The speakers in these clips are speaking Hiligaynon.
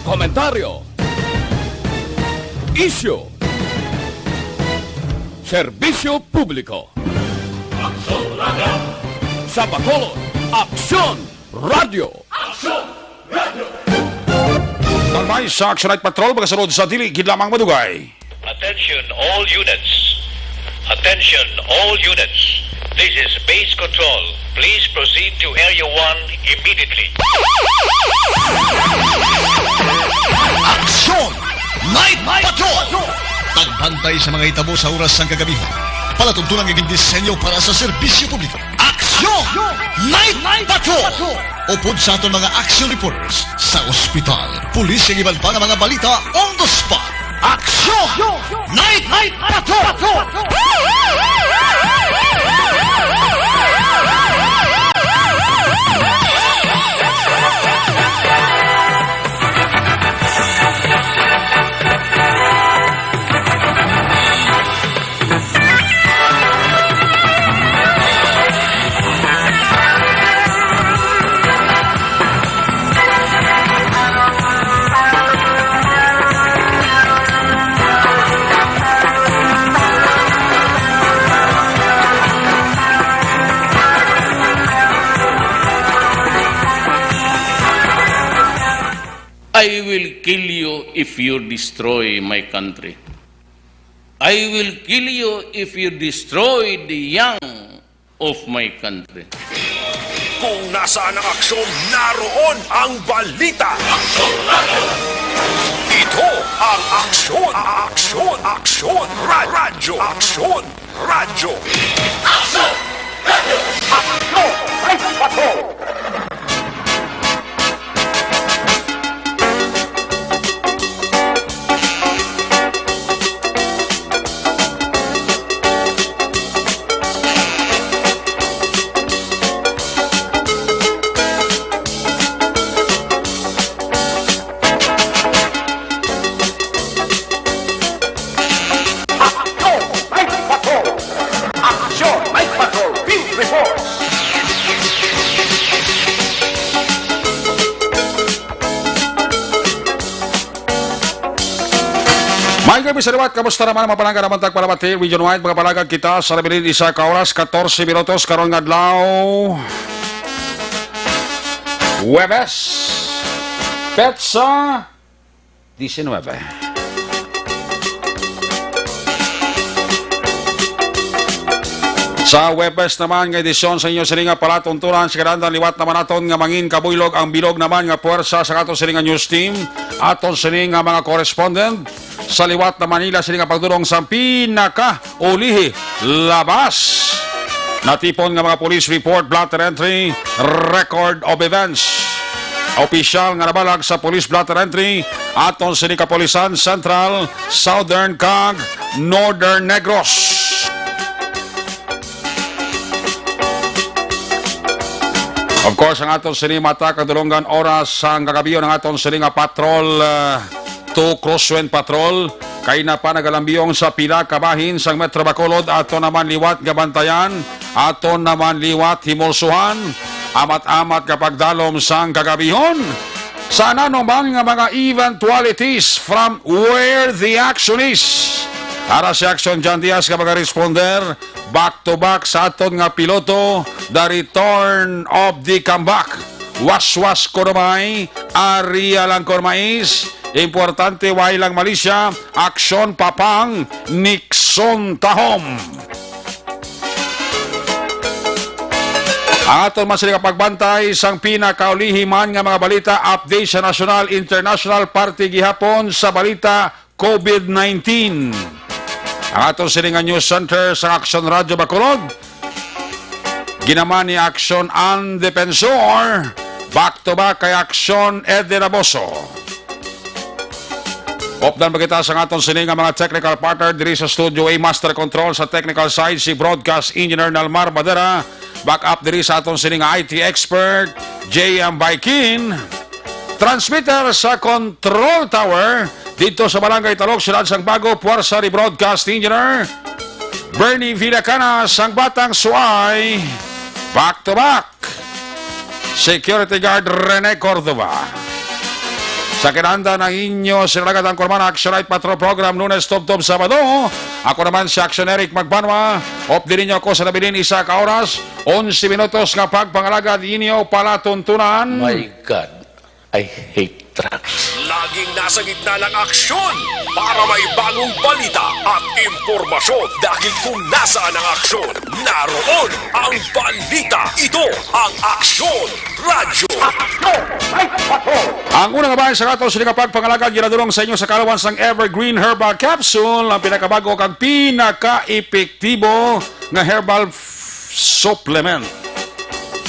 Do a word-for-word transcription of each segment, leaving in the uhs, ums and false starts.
Komentaryo. Isyu. Serbisyo publiko. Aksyon Radio. Sa Bacolod, Aksyon Radio. Aksyon Radio. Malmay sa Action Night Patrol, magasunod sa dili gid lamang madugay. Attention all units. Attention all units. This is base control. Please proceed to Area one immediately. Aksyon! Night Patrol! Pagbantay sa mga hitabo sa oras sang kagabi. Palatuntunan nga gindisenyo para sa serbisyo publiko. Aksyon! Night Patrol! Upod sa aton mga action reporters sa ospital, pulis, kag iban pa nga mga balita on the spot. Aksyon! Night Patrol! I will kill you if you destroy my country. I will kill you if you destroy the young of my country. Kung nasaan ang aksyon, naroon ang balita. Ito ang Aksyon, Aksyon, Aksyon, Ra-, Radyo, Aksyon, Radyo. Aksyon! Radyo! Aksyon! Radyo! Aksyon! Night Patrol! Aksyon! Night Patrol! Field Reports! Maayong gabi sa liwat. Kamusta naman ang mga palangga naman tagpalabati? Region wide, mga palangga, kita sa nabilin isa ka oras, katorse minutos, karon nga adlaw. Huwebes, petsa diecinueve. Sa Huwebes naman nga edisyon sa inyo sini nga palatuntunan, sa kadaan liwat naman naton nga mangin kabuylog ang bilog naman nga puwersa sa aton sini nga news team. Aton sini nga mga correspondent sa liwat naman nila sini nga pagdulong sa pinakaulihi labas. Natipon nga mga police report, blotter entry, record of events. Opisyal nga nabalag sa police blotter entry, aton sini kapulisan Central, Southern, kag Northern Negros. Of course, ang aton sini mata kadulungan oras sang kagabion, ang aton sini nga patrol, ah, to Crosswind Patrol. Kay na pa nagalambiyong sa pila ka bahin sang Metro Bacolod, ato naman liwat nga bantayan, ato naman liwat himulsuhan, amat-amat nga pagdalom sang kagabihon. Sa nanuman nga mga eventualities from where the action is. Ara si Action John Diaz nga magaresponder, back to back sa aton nga piloto, the return of the comeback. Waswas Kunomay, Ari Alangcor Mais, importante, way lang malisya, aksyon, papang, Nixon Tahom. Ang aton man sila kapagbantay sang pinakaulihi man nga mga balita, update sa nasyonal, international, parte gihapon sa balita COVID nineteen. Ang aton sini nga news center sa Action Radio Bacolod, ginaman ni Action An Defensor, back to back kay Action Eden Aboso. Updan pa kita sa aton sini nga mga technical partner diri sa Studio A, Master Control sa technical side, si Broadcast Engineer Nalmar Madera, back up diri sa aton sini nga I T expert, J M Baikin. Transmitter sa Control Tower dito sa Barangay Talog, Siyudad sang Bago, puwersa ni Broadcast Engineer Bernie Villacana sang Batang Suay. Back to back, Security Guard Rene Cordova. Sa kinahanglan ang inyo sinalagat ang Kurman Action Night Patrol Program, Lunes tubtob Sabado. Ako naman si Action Eric Magbanwa. Update ninyo ako sa nabilin isa ka oras, onse minutos nga pagpangalagad inyo palatuntunan. My God, I hate trucks. Laging nasa gitna ng aksyon para may bagong balita at impormasyon. Dahil kung nasaan ang aksyon, naroon ang balita. Ito ang Aksyon Radyo. Ang una nga bahin sa aton sini nga pagpangalagad ginadulong sa inyo sa kalawan sang Evergreen Herbal Capsule, ang pinakabago kag pinakaepektibo nga herbal f-, supplement.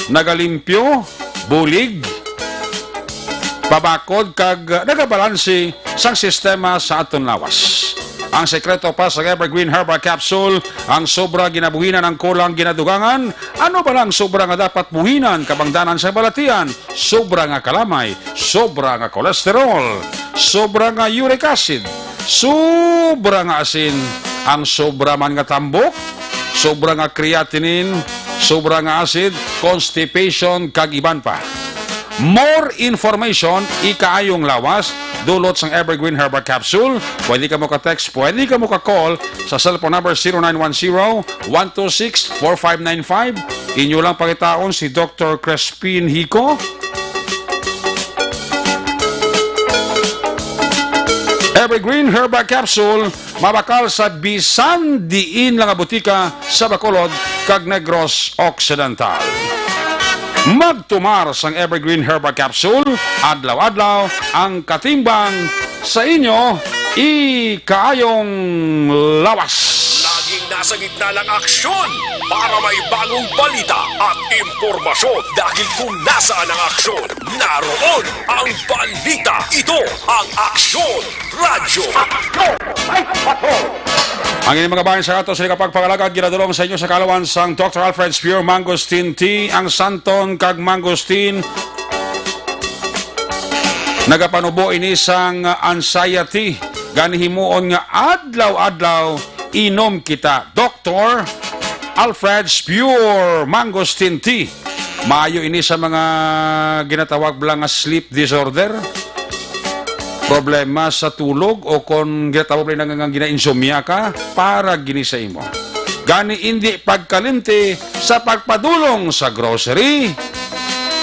Nagalimpyo, bulig, pabakod kag nagabalanse sang sistema sa aton lawas. Ang sekreto pa sa Evergreen Herbal Capsule, ang sobra ginabuhinan ang kulang ginadugangan. Ano bala ang sobra nga dapat buhinan, kabangdanan sa balatian? Sobra nga kalamay, sobra nga cholesterol, sobra nga uric acid, sobra nga asin, ang sobra man nga tambok, sobra nga creatinine, sobra nga acid, constipation, kag iban pa. More information, ikaayong lawas, dulot sang Evergreen Herbal Capsule. Pwede kamo ka-text, pwede kamo ka-call sa cellphone number zero nine one zero, one two six, four five nine five. Inyo lang pangitaon si Doktor Crispin Hico. Evergreen Herbal Capsule, mabakal sa bisan diin lang nga butika sa Bacolod kag Negros Occidental. Magtumar sang Evergreen Herbal Capsule, adlaw-adlaw ang katimbang sa inyo ikaayong lawas. Laging nasa gitna ng aksyon para may bagong balita at impormasyon. Dahil kung nasaan ang aksyon, naroon ang balita. Ito ang Aksyon Radyo. Ang ining mga bahin sa ato sa kapagpangalagad ginadulong sa inyo sa kalawan sang Doktor Alfred's Pure Mangosteen Tea, ang Santon kag Mangosteen. Nagapanubo ini sang anxiety, gani himuon nga adlaw-adlaw inom kita. Doktor Alfred's Pure Mangosteen Tea. Maayo ini sa mga ginatawag bala nga sleep disorder, problema sa tulog, o kon ginatawag bala nga, nga gina-insomnia ka, para gini sa imo. Gani indi pagkalimti sa pagpadulong sa grocery.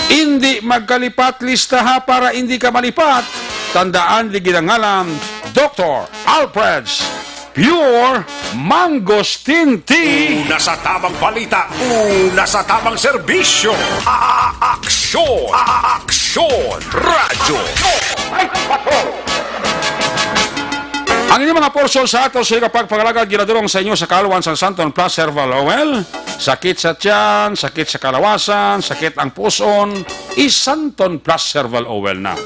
Indi magkalipat listaha para indi ka malipat. Tandaan, di ginangalan Doktor Alfred's Pure Mangosteen Tea. Una sa tamang balita, una sa tamang serbisyo. A-, a-, aksyon, a-, a-, aksyon, radyo. Ang inyong mga porsyon sa ato sa pagpangalagad ginadulong sa inyo sa kalawan sang Santon Plus Herbal Oil. Sakit sa tiyan, sakit sa kalawasan, sakit ang puson, i-Santon Plus Herbal Oil na.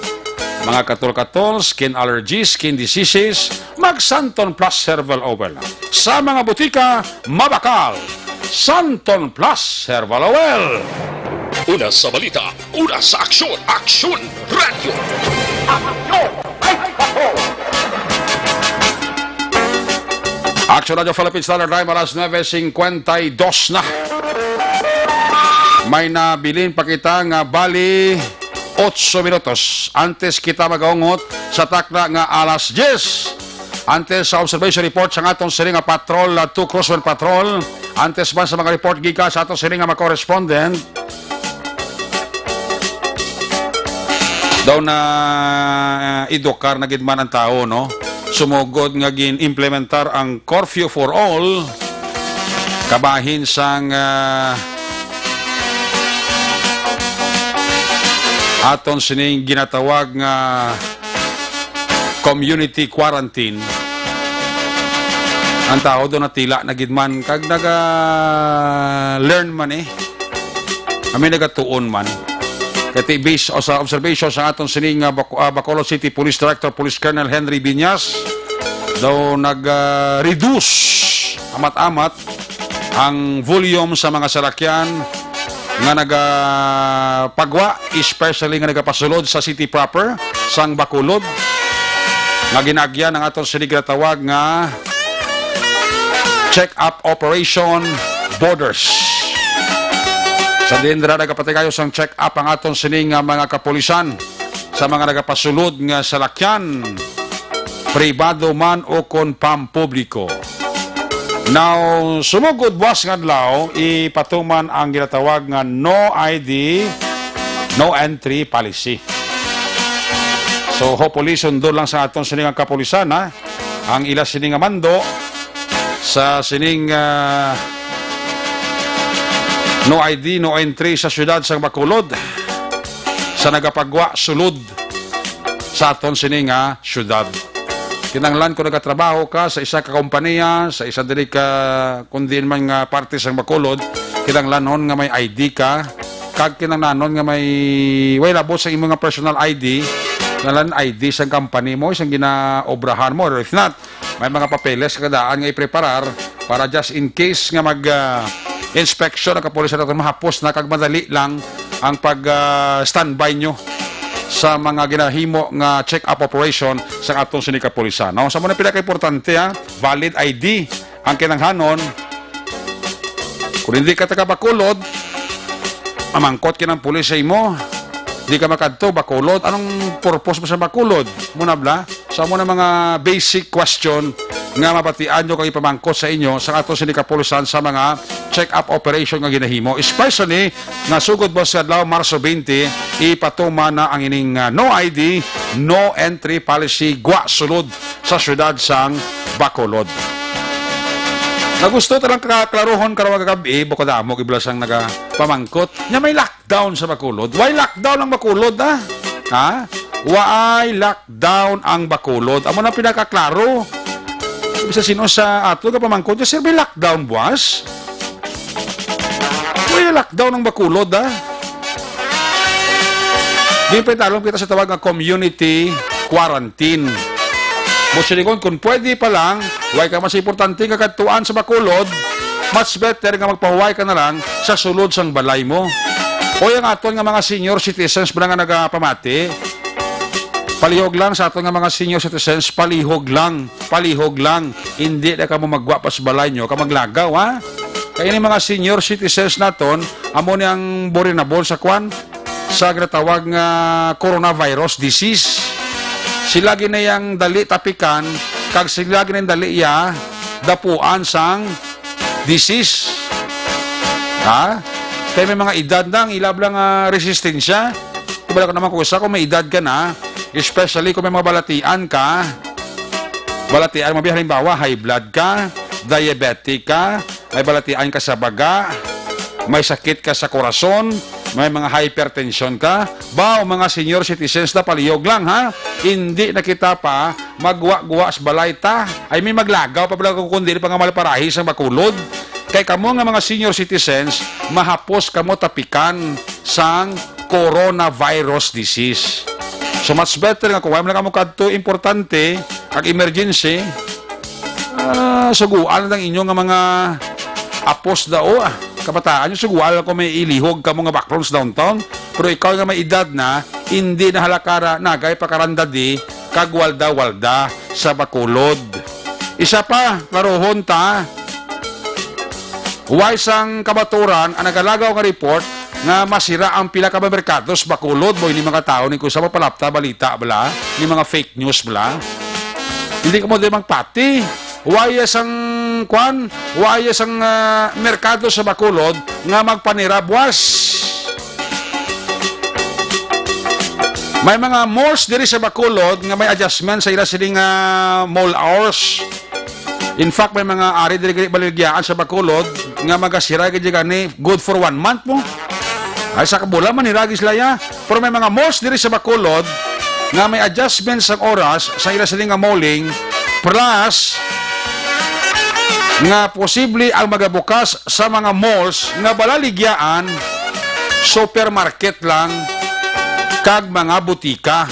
Mga katol-katol, skin allergies, skin diseases, mag Santon Plus Herbal Oil na. Sa mga butika, mabakal. Santon Plus Herbal Oil. Una sa balita, una sa aksyon, Aksyon Radyo. Aksyon Radyo Philippines Standard Time, alas nuebe cincuenta y dos na. May nabilin pa kita nga bali otso minutos antes kita magaungot sa takna nga alas diyes. Antes sa observation report sang aton sini nga patrol, uh, two Cruzman Patrol, antes man sa mga report gikan sa aton sini nga mga correspondent, daw na, uh, edukar na gid man ang tawo, no? Sumugod nga gin-implementar ang curfew for all, kabahin sang, uh, aton sining ginatawag nga community quarantine, ang tawo do natila na gid man kag naga-learn man, eh. Kami nagatuon man. Kay based o sa observation sa aton sini nga Bac-, ah, Bacolod City Police Director, Police Colonel Henry Viñas, daw nag, ah, reduce amat-amat ang volume sa mga salakyan nga nagapagwa, especially nga nagapasulod sa city proper sang Bacolod, nga ginaagyan ang aton sini ginatawag nga check-up operation borders. Sa diin dira nagapatigayo sang check-up ang aton sini nga mga kapulisan. sa mga nagapasulod nga salakyan, pribado man o kon pampubliko. Now, sumugod buwas nga adlaw, ipatuman ang ginatawag nga no I D, no entry policy. So, hopefully, sundon lang sa aton sini nga kapulisan, ha? Ang ila sini nga mando sa sining, ah, no I D, no entry sa siyudad sang Bacolod, sa nagapagwa sulod sa aton sini nga siyudad. Kinahanglan kung nagatrabaho ka sa isa ka kompanya, sa isa diri ka, kung diin man nga parte sang Bacolod, kinahanglanon nga may I D ka, kag kinahanglanon nga may, way labot sa imo nga personal I D, kinahanglan I D sang company mo, sang ginaobrahan mo, or if not, may mga papeles ka daan nga ipreparar para just in case nga mag, ah, inspection ang kapulisan naton, mahapos na kag madali lang ang pag, ah, standby nyo sa mga ginahimo nga check-up operation sa atong sini kapulisan. No? Sa muna pinaka-importante, ha, valid I D ang kinanghanon. Kung hindi ka taga Bacolod, mamangkot kinang pulis sa imo. Di ka makadto Bacolod. Anong purpose mo sa Bacolod? Muna bla? So, amo na mga basic question nga mabatian nyo kag ipamangkot sa inyo sa ato sini kapulisan sa mga check-up operation nga ginahimo. Especially nga sugod buwas nga adlaw, Marso twenty, ipatuman na ang ining, ah, no I D, no entry policy, gwa sulod sa siyudad sang Bacolod. Nagusto ta lang kaklarohon karong kagabi, bukod amo gibala sang nagapamangkot. Nya may lockdown sa Bacolod. Why lockdown ang Bacolod, ah? Ha? Why lockdown ang Bacolod? Amo na pinakaklaro. Bisa sino sa ato nga pamangkot, "Sir, may lockdown buwas?" Why lockdown ang Bacolod, ah? Di pa talong kita sa tawag nga community quarantine. Mo silingon, kung pwede pa lang, way ka mas importante nga kadtuan sa Bacolod, much better nga magpahuway ka na lang sa sulod sang balay mo. Oy, ang aton nga mga senior citizens ba nga nagapamati, palihog lang sa aton nga mga senior citizens, palihog lang, palihog lang. Hindi na kamo magwa pa sa balay nyo, ka maglagaw, ha? Kaya ni mga senior citizens naton, amo ni ang vulnerable sa kwan, sa ginatawag nga coronavirus disease. Sila gini ang dali tapikan, kag sila gini ang dali ya dapuan sang disease. Ha? Kay may mga edad na ang ila bala nga resistensya. Di ba, naman kung isa, kung may edad ka na, especially kung may mga balatian ka, balatian mo, halimbawa, high blood ka, diabetic ka, may balatian ka sa baga, may sakit ka sa korason, may mga hypertension ka, ba, o mga senior citizens na, palihog lang, ha? Hindi na kita pa magwa-gwa sa balay ta. I mean, maglagaw pa bala kung dili pa nga malaparahi sa Bacolod. Kay kamo nga mga senior citizens, mahapos kamo tapikan sang coronavirus disease. So, much better nga kung wala man kamo kadto importante, kag emergency, ah, suguan lang inyo nga mga apos daw, ah, kabataan nyo, suguan lang kung may ilihog kamo nga backgrounds downtown. Pero ikaw nga may edad na, hindi na halakara, nagay pakarandadi, kag walda-walda sa Bacolod. Isa pa, klarohon ta, why sang kabaturan ang nagalagaw nga report nga masira ang pila ka mga merkado sa Bacolod, boy, ni mga tao ni kusa mapalapta balita bala, ni mga fake news bala. Hindi ka mo di magpati. Why sang kwan? Why sang, ah, merkado sa Bacolod nga magpanira buwas? May mga malls diri sa Bacolod nga may adjustment sa ila sining, ah, mall hours. In fact, may mga ari diri gani baligyaan sa Bacolod nga magasira gid gani good for one month mo. Ay, sa kabula man, hiragi sila ya. Pero may mga malls diri sa Bacolod nga may adjustment sa oras sa ila sini nga malling, plus nga posible ang magabukas sa mga malls nga balaligyaan, supermarket lang, kag mga butika.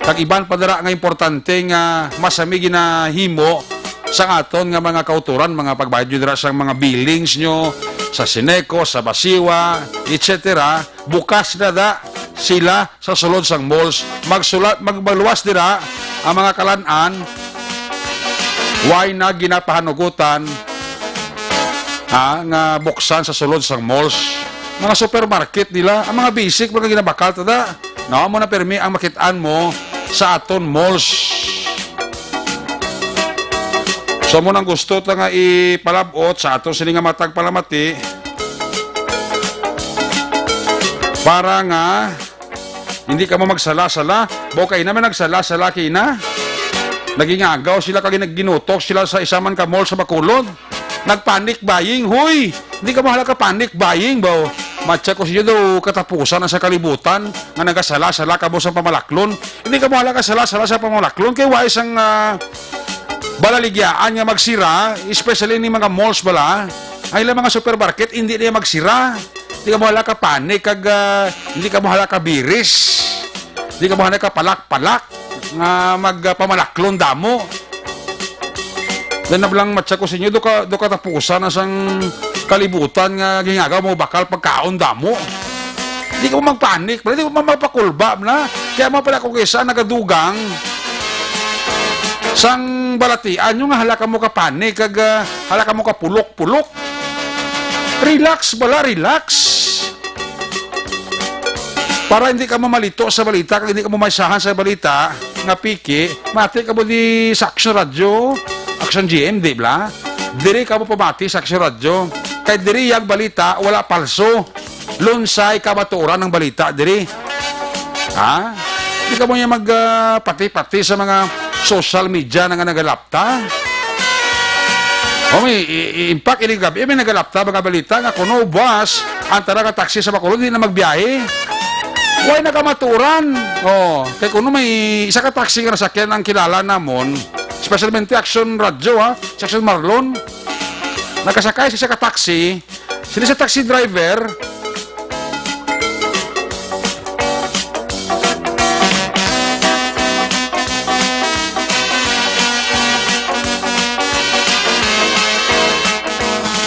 Kag iban pa dira nga importante nga masami ginahimo sa aton nga mga kautoran, mga pagbayad nyo dira sa mga billings nyo, sa Sineco, sa Basiwa, et cetera. Bukas na da sila sa sulod sang malls. Magsulat, mag-, magluwas dira ang mga kalan-an. Why na ginapahanugutan, ha, nga buksan sa sulod sang malls? Mga supermarket nila, ang mga basic, mga ginabakal ta da. No, amo na pirmi ang makit-an mo sa aton malls. So, amo nang gusto ta nga ipalab-ot sa aton sini nga matag palamati para nga hindi kamo magsala-sala. Baw kay na may nagsala-sala kina. Nagingagaw sila kag nagginutok sila sa isa man ka mall sa Bacolod. Nag-panic buying, hoy! Hindi kamo hala ka-panic buying, baw. Matya ko sa inyo daw katapusan na sa kalibutan nga nagasala-sala kamo sa pamalaklon. Hindi kamo hala ka sala-sala sa pamalaklon kay wala sang, ah, balaligyaan nga magsira, especially ni mga malls bala. Ay lang mga supermarket, hindi niya magsira. Hindi kamo hala ka-panic kag, ah, hindi kamo hala ka-biris. Hindi kamo hala ka-palak-palak nga magpamalaklon damo. Then nablang matya ko sa inyo, do ka, do katapusan na sang kalibutan nga ginagawa mo bakal pagkaon damo. Di ka mo magpanik, di ka mo magpakulba na. Kaya mo pala kung isa nagadugang sang balatian nyo nga hala ka mo kapanik, kag, ah, hala ka mo kapulok-pulok. Relax bala, relax. Para hindi ka mamalito sa balita, kag hindi ka mamaisahan sa balita nga piki, mati ka mo di sa Action Radio, Action G M, di bla? Diri ka mo pamati sa Action Radio. Kay diri yang balita, wala palso. Lunsay ka matuoran ang balita diri. Ha? Di ka mo niya mag, ah, pati-pati sa mga social media na nga nagalapta. O, may, i-, i-, in fact, ini gabi, may nagalapta mga balita nga kuno buwas ang tara ka taxi sa Bacolod, di na magbiyahe. Way nakamaturan. O, kay kuno may isa ka taxi nga nasakyan ang kilala namon, especially Action Radio, ha, sa Action Marlon. Nakasakay sa isa ka taxi, sila sa taxi driver,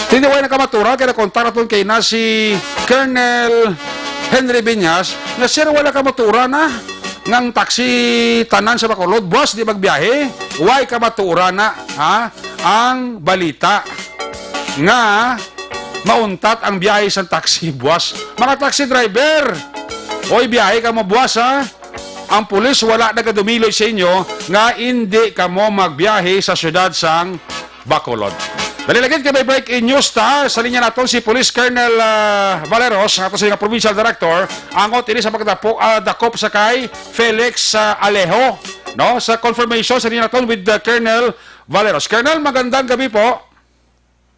hindi way nakamaturan, kaya nakontak naton kay na si Colonel Henry Viñas, nga, "Sir, wala ka maturan, ah, ngang taxi tanan sa Bacolod, buwas di magbiyahe, way ka maturan na, ha, ang balita nga mauntat ang biyahe sa taxi buwas." Mga taxi driver, oy, biyahe ka mo buwas, ha? Ang pulis wala nagadumiloy sa inyo nga indi kamo magbiyahe sa siyudad sang Bacolod. Dali lagi kay may breaking news ta. Sa linya naton si Police Colonel, ah, Valeros, nga ato sa nga provincial director, angot ini sa pagdapo, ah, dakop sa kay Felix, ah, Alejo, no? Sa confirmation sa linya naton with, ah, Colonel Valeros. Colonel, magandang gabi po.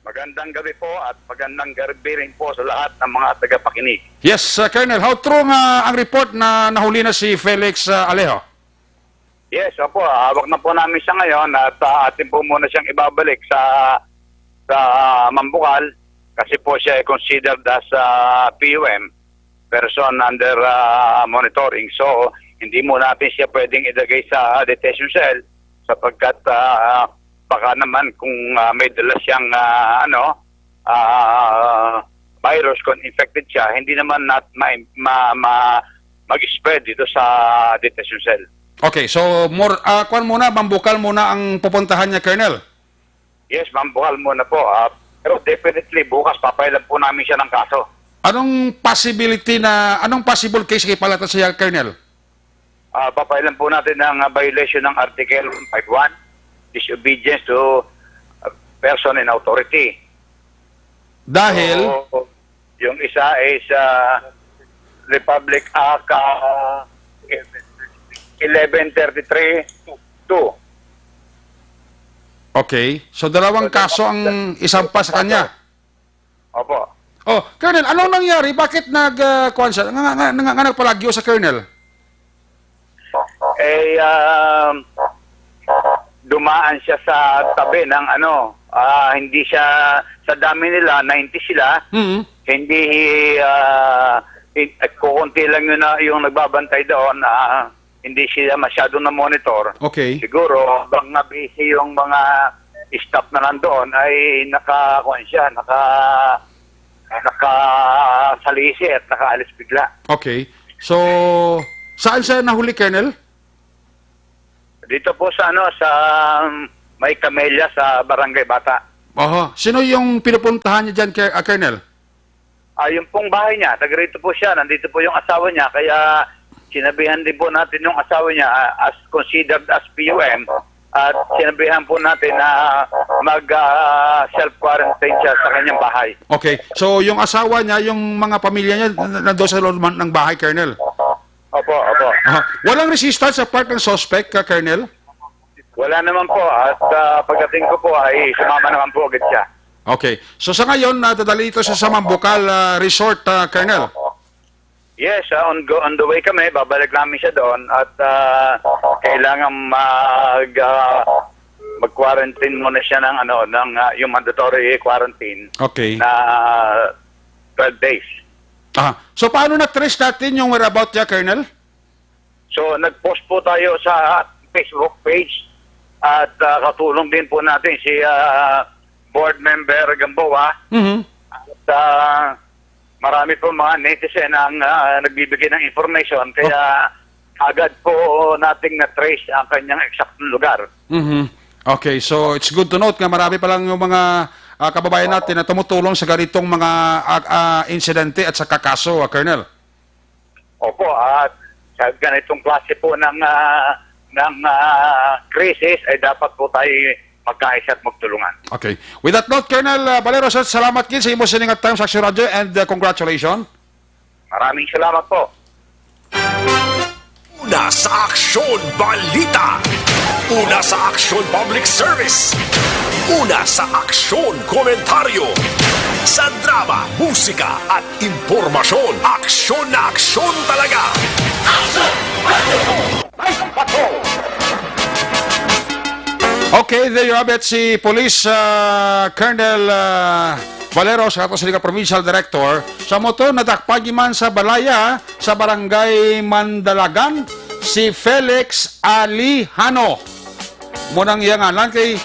Magandang gabi po at magandang gabi rin po sa lahat ng mga tagapakinig. Yes, uh, Colonel. How true nga ang report na nahuli na si Felix, uh, Alejo? Yes, opo. Hawak na po namin siya ngayon at, uh, atin po muna siyang ibabalik sa, sa Mambukal kasi po siya ay considered as, uh, P U M, person under, uh, monitoring. So, hindi mo natin siya pwedeng ilagay sa detention cell sapagkat, uh, baka naman kung, ah, may dala siyang, ah, ano, ah, virus, kung infected siya, hindi naman nat-, ma-, ma-, ma-, mag-spread dito sa detention cell. Okay, so more, ah, kwan muna, Mambukal muna ang pupuntahan niya, Colonel? Yes, Mambukal muna po. Ah, pero definitely, bukas papailan po namin siya ng kaso. Anong possibility na, anong possible case kay palata siya, Colonel? Ah, papailan po natin ang, ah, violation ng Article one five one, disobedience to, ah, person in authority. Dahil? So, yung isa is, ah, Republic Act, ah, eleven thirty-three two. Okay. So, dalawang So, kaso ang isampa sa kanya? Opo. Oh, Colonel, anong nangyari? Bakit nag, ah, kuwan siya? Nga, nga, nga, nga, nga nagpalagyo sa Colonel? Eh, um, dumaan siya sa tabi ng ano, ah, hindi siya, sa dami nila, ninety sila, Mm. hindi, ah, in-, kukunti lang yun na yung nagbabantay doon, ah, hindi siya masyado na-monitor. Okay. Siguro, bang nga busy yung mga staff na nandoon, ay naka, kuwan siya, naka, nakasalisi at nakaalis bigla. Okay. So, saan siya nahuli, Colonel? Dito po sa, ano, sa may Camellia sa Barangay Bata. Oho. Sino yung pinupuntahan niya dyan, Ker-, ah, Colonel? Ah, yung pong bahay niya, taga rito po siya, nandito po yung asawa niya, kaya Sinabihan din po natin yung asawa niya, ah, as considered as P U M, at sinabihan po natin na mag, ah, self-quarantine siya sa kanyang bahay. Okay. So, yung asawa niya, yung mga pamilya niya, n- nandoon sa loob man ng bahay, Colonel? Opo, opo. Aha. Walang resistance sa part ng suspect, ka, Colonel? Wala naman po. At ah, pagdating ko po ay sumama naman po agad siya. Okay. So, sa ngayon, nadadali ito sa, sa Mambukal ah, Resort, ah, Colonel? Yes, ah, on, go, on the way kami. Babalik namin siya doon. At ah, kailangan mag, ah, mag-quarantine muna siya ng, ano, ng ah, yung mandatory quarantine Okay. na twelve days. Ah, so, paano na-trace natin yung whereabout niya, Colonel? So, nag-post po tayo sa Facebook page at ah, katulong din po natin si ah, board member Gamboa. Mhm. At ah, marami po mga netizen ang ah, nagbibigay ng information, kaya agad po nating na-trace ang kanyang eksaktong lugar. Mhm. Okay, so it's good to note nga marami pa lang yung mga ah, kababayan natin na tumutulong sa ganitong mga ah, ah, insidente at sa kakaso, ah, Colonel. Opo, at sa ganitong klase po ng ah, ng ah, krisis ay dapat po tayo magkaisa at magtulungan. Okay. With that note, Colonel uh, Valero, sir, salamat gid sa imo sining time sa Action Radio and uh, congratulations. Maraming salamat po. Una sa Aksyon Balita. Una sa Aksyon Public Service. Una sa Aksyon Komentaryo. Sa drama, musika at impormasyon, aksyon na aksyon talaga. Okay, there you have it. Si Police uh, Colonel uh, Valero sa ato sila provincial director sa motor nadakpan man sa balaya sa barangay Mandalagan si Felix Alihano. Mo nang iya ngalan kay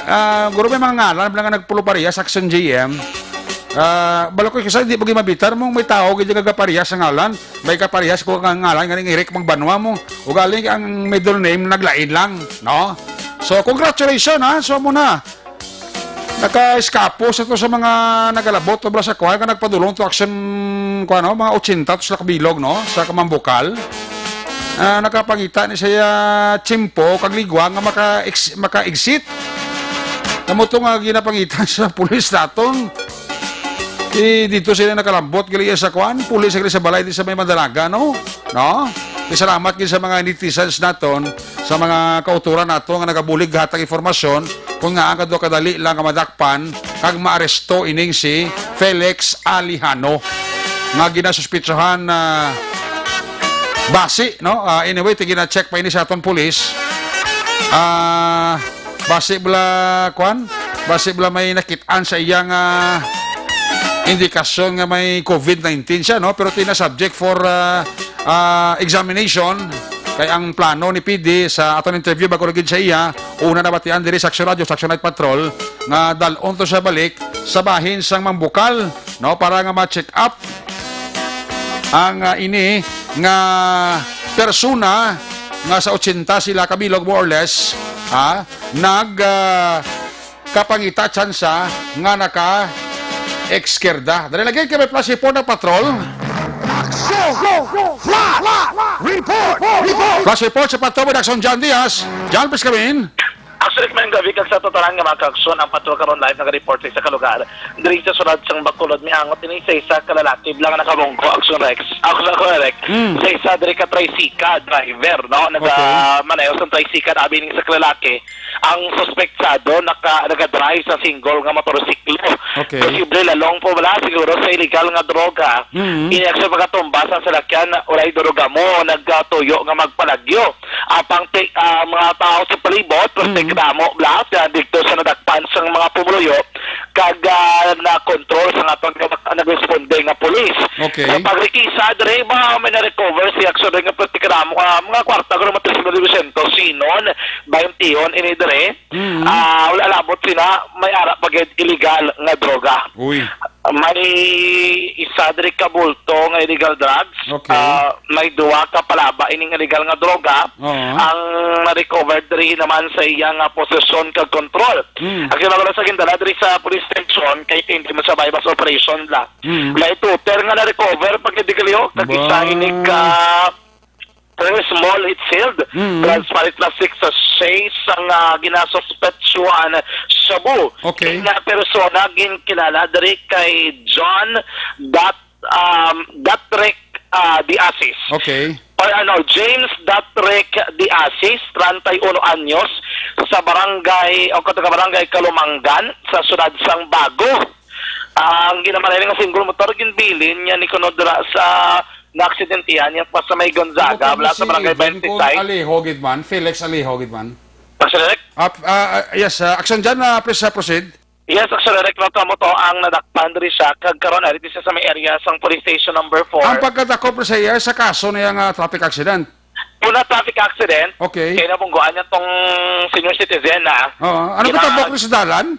ah, guro may mga ngalan bala nga nagpulo pareha sa Action G M. Ah, bala ko kasi di pag mabitar mo may tao gid nga parehas sa ngalan, may kaparehas ko nga ngalan nga ning Eric Magbanwa mo. Ugaling ang middle name naglain lang, no? So congratulations ha. So mo na. Naka-eskapo sa to sa mga nagalabot o bala sa kuan ka nagpadulong to action kuan no, mga ochenta to sa kabilog no, sa Kamambukal. Ah, nakapangita ni siya tiyempo kag ligwa nga maka maka-exit. Kamo to nga ginapangita sa pulis naton. Eh, dito sila nakalambot gali sa kuan, pulis gali sa balay di sa may Madalaga no. No? Salamat gid sa mga netizens naton, sa mga kauturan nato nga nagabulig hatag informasyon kung nga ang kadali lang nga madakpan kag maaresto ining si Felix Alihano nga ginasuspitsahan na basi, no? Ah, anyway, tigina-check pa ini sa aton pulis. Ah, basi bala kwan, basi bala may nakit-an sa iyang ah, indikasyon nga may covid nineteen siya, no? Pero tina subject for ah, ah, examination kay ang plano ni P D sa aton interview bago lagi sa iya, una nabatian diri sa Action Radio, sa Action Night Patrol, nga dalon to siya balik sa bahin sang Mambukal, no, para nga ma-check up ang ah, ini nga persona nga sa ochenta sila kabilog more or less, ha, nag ah, kapangita tsansa nga naka exkerda. Dali lagi kay may flash report ng patrol. Flash! Flash! Report! Report! Flash report sa Patrol with Action John Diaz. John, please come in. Actually, may gabi kag sa totalan nga mga kaaksyon ang patrol karon live nag-report sa isa ka lugar. Diri sa sulod sang Bacolod, miangot ini sa isa ka lalaki bala nga nakabunggo, Action Rex. Ako sa ako, Rex. Mm. Sa isa diri ka tricycle driver, no? Naga Okay. Maneho sa tricycle, abi ning isa ka lalaki. Ang suspektado naka naga-drive sa single nga motorsiklo. Okay. Posible lalong po bala siguro sa illegal nga droga. Mm. Ini action pagkatumba sa salakyan, ulay durugamo, nagatuyo nga magpalagyo. Apang ti, ah, mga tao sa palibot, Mm. pertigramo, bla, dito sa nadakpan sang mga pumuluyo, kag ah, na-control sa atong nag-responde nga pulis. Okay. Sa pagrekisa, diri ba may na-recover si Action nga pertigramo, ah, mga kwarta ko naman tres mil dosyentos, sinon, bainti ini diri. Mm. Ah, wala labot sina, may ara pa gid illegal nga droga. Uy. May isa diri ka bulto nga illegal drugs. Okay. Ah, may duha ka palaba ining illegal nga droga. Oo. Ang na-recover diri naman sa iya nga posesyon kag kontrol. Mm. Ang kinahanglan sa gindala diri sa police station kay hindi mo sa buy-bust operation la. Mm. May tuter nga na-recover pag hindi kaliho, kag isa Ba. inig ka Three small Heathfield, Mm. transparent plastic sachet sang, ah, ginasuspetsyohan shabu. Okay. Ing, ah, persona ginkilala diri kay John Dot, um, Datrick, ah, De Asis. Okay. Or ano, James Datrick De Asis, treinta y uno anyos, sa barangay, o kataga barangay Kalumangan, sa siyudad sang Bago. Ang ginamalayan nga single motor, ginbilin niya ni kuno dira sa naaksidente niya pa sa may Gonzaga, Ano to wala si sa barangay Edwin kung twenty-six. Alejo gid man, Felix Alejo gid man? Action Direct? Ah, ah, ah, yes, ah, Action John, ah, please, ah, proceed. Yes, Action Direct, no, kamo to ang nadakpan diri siya. Kag karon, ari siya sa may area sang police station number four. Ang pagkadakop sa iya sa kaso niya nga traffic accident? Una traffic accident. Okay. Kaya nabungguan niya tong senior citizen na. Oo. Ano Gina- ba tabok ni sa dalan?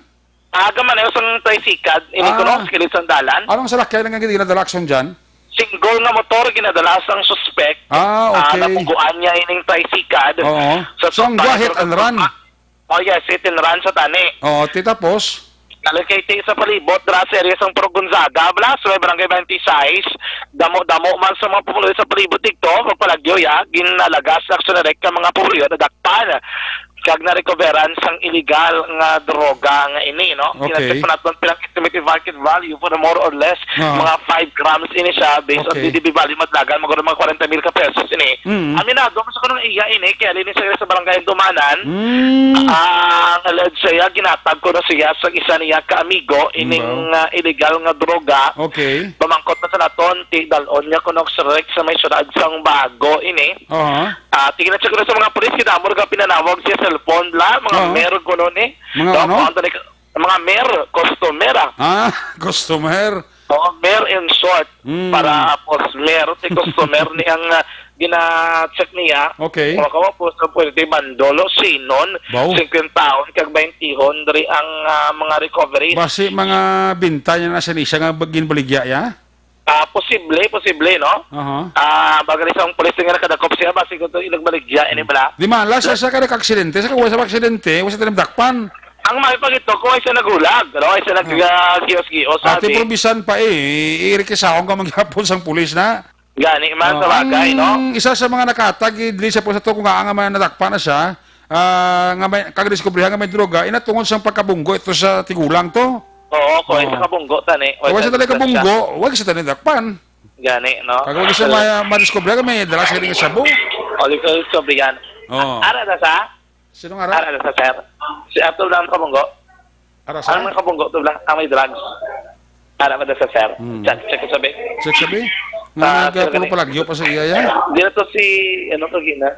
Aga man, ayos ang tricycad. Ini ko, Ah. no, sa kilid sang dalan. Anong salakyan nga ginadala, Action John? Single nga motor ginadala sang suspect. Ah, okay. Ah, nabungguan niya ining tricycad. Oo. Sa So, ang total gwa hit and run? Oh, yes, hit and run sa tani. Oo, ti tapos? Nalagay ti sa palibot, dira sa area sang Purok Gonzaga, bala, sa may barangay twenty-six. Damo-damo man sa mga pumuluyo sa palibot dito, magpalagyo, ya, ginalagas sa Action Direct ka mga pumuluyo, nadakpan. Kag narecoveran sang illegal nga droga nga ini, no? Okay. Kinacheck pa naton pilang estimated market value for the more or less Ah. mga five grams ini siya based on Okay. D D B value, madlagan, maguro mga kwarenta mil ka pesos ini. Mm. Aminado man sa kuno nga iya ini, kaya linis sa, sa barangay Dumanan. Mm. Ang alleged siya, ginatag ko na siya sa isa niya ka amigo, ining, Wow. ah, illegal nga droga. Okay. Pamangkot na sa naton, ti dalon niya kuno sa rek sa may syudad sang Bago ini. Aha. Ah, tingnan siya kuno sa mga pulis, kita mo nga pinanawag siya cellphone la, mga Oo. mer kuno ni. Mga No, ano? kung ano ni, mga mer, customer, ah. Ah, customer. Oo, mer in short, Mm. para postmer, si customer ni ang, ah, gina-check niya. Okay. Kung ako po, sa pwede Mandolo, Sinon, Baw. singkwenta taon, kag baintihon, diri ang, ah, mga recovery. Basi mga binta niya na sa Nisha nga ginbaligya, ya? Ah, posible, posible, no? Aha. Ah, bagay sa pulis nga nakadakop siya, basi ko to ilang baligya, ini bala. Di mala, sa, sa kada aksidente, sa kawala sa aksidente, wala sa tinamdakpan. Ang may pag ito, kung ay siya naghulag, no? Ay siya nag, Ah. ah, gios-gios, Ate sabi. Probisan pa eh, i-, i-, iirikisahon ka maghapon sang pulis na. Gani man, Oh, sa bagay, ang no? isa sa mga nakatag, eh, dili sa pulis ato kung nga nga may nadakpan na siya, ah, nga may, kag diskubrihan nga may droga, ina tungod sa pagkabunggo ito sa tigulang to. Oo, kung Oh. sa kabunggo, tani. Kung sa talaga kabunggo, wag sa tani dakpan. Gani, no? Kag wag sa may, ah, madiskubre ka, may dala sa kining shabu. O, di ko discover yan. Oo. Ara na sa? Sino nga ra? Ara na sa, sir? Si Arthur lang kabunggo. Ara sa? Ang mga kabunggo, to lang, ang may drugs. Ara na sa, sir? Hmm. Check, check ko sabi. Check sabi? Ah, Nga sir, nagpulong gani. Palagyo pa sa iya, ya? Di na to si, ano to, Gina?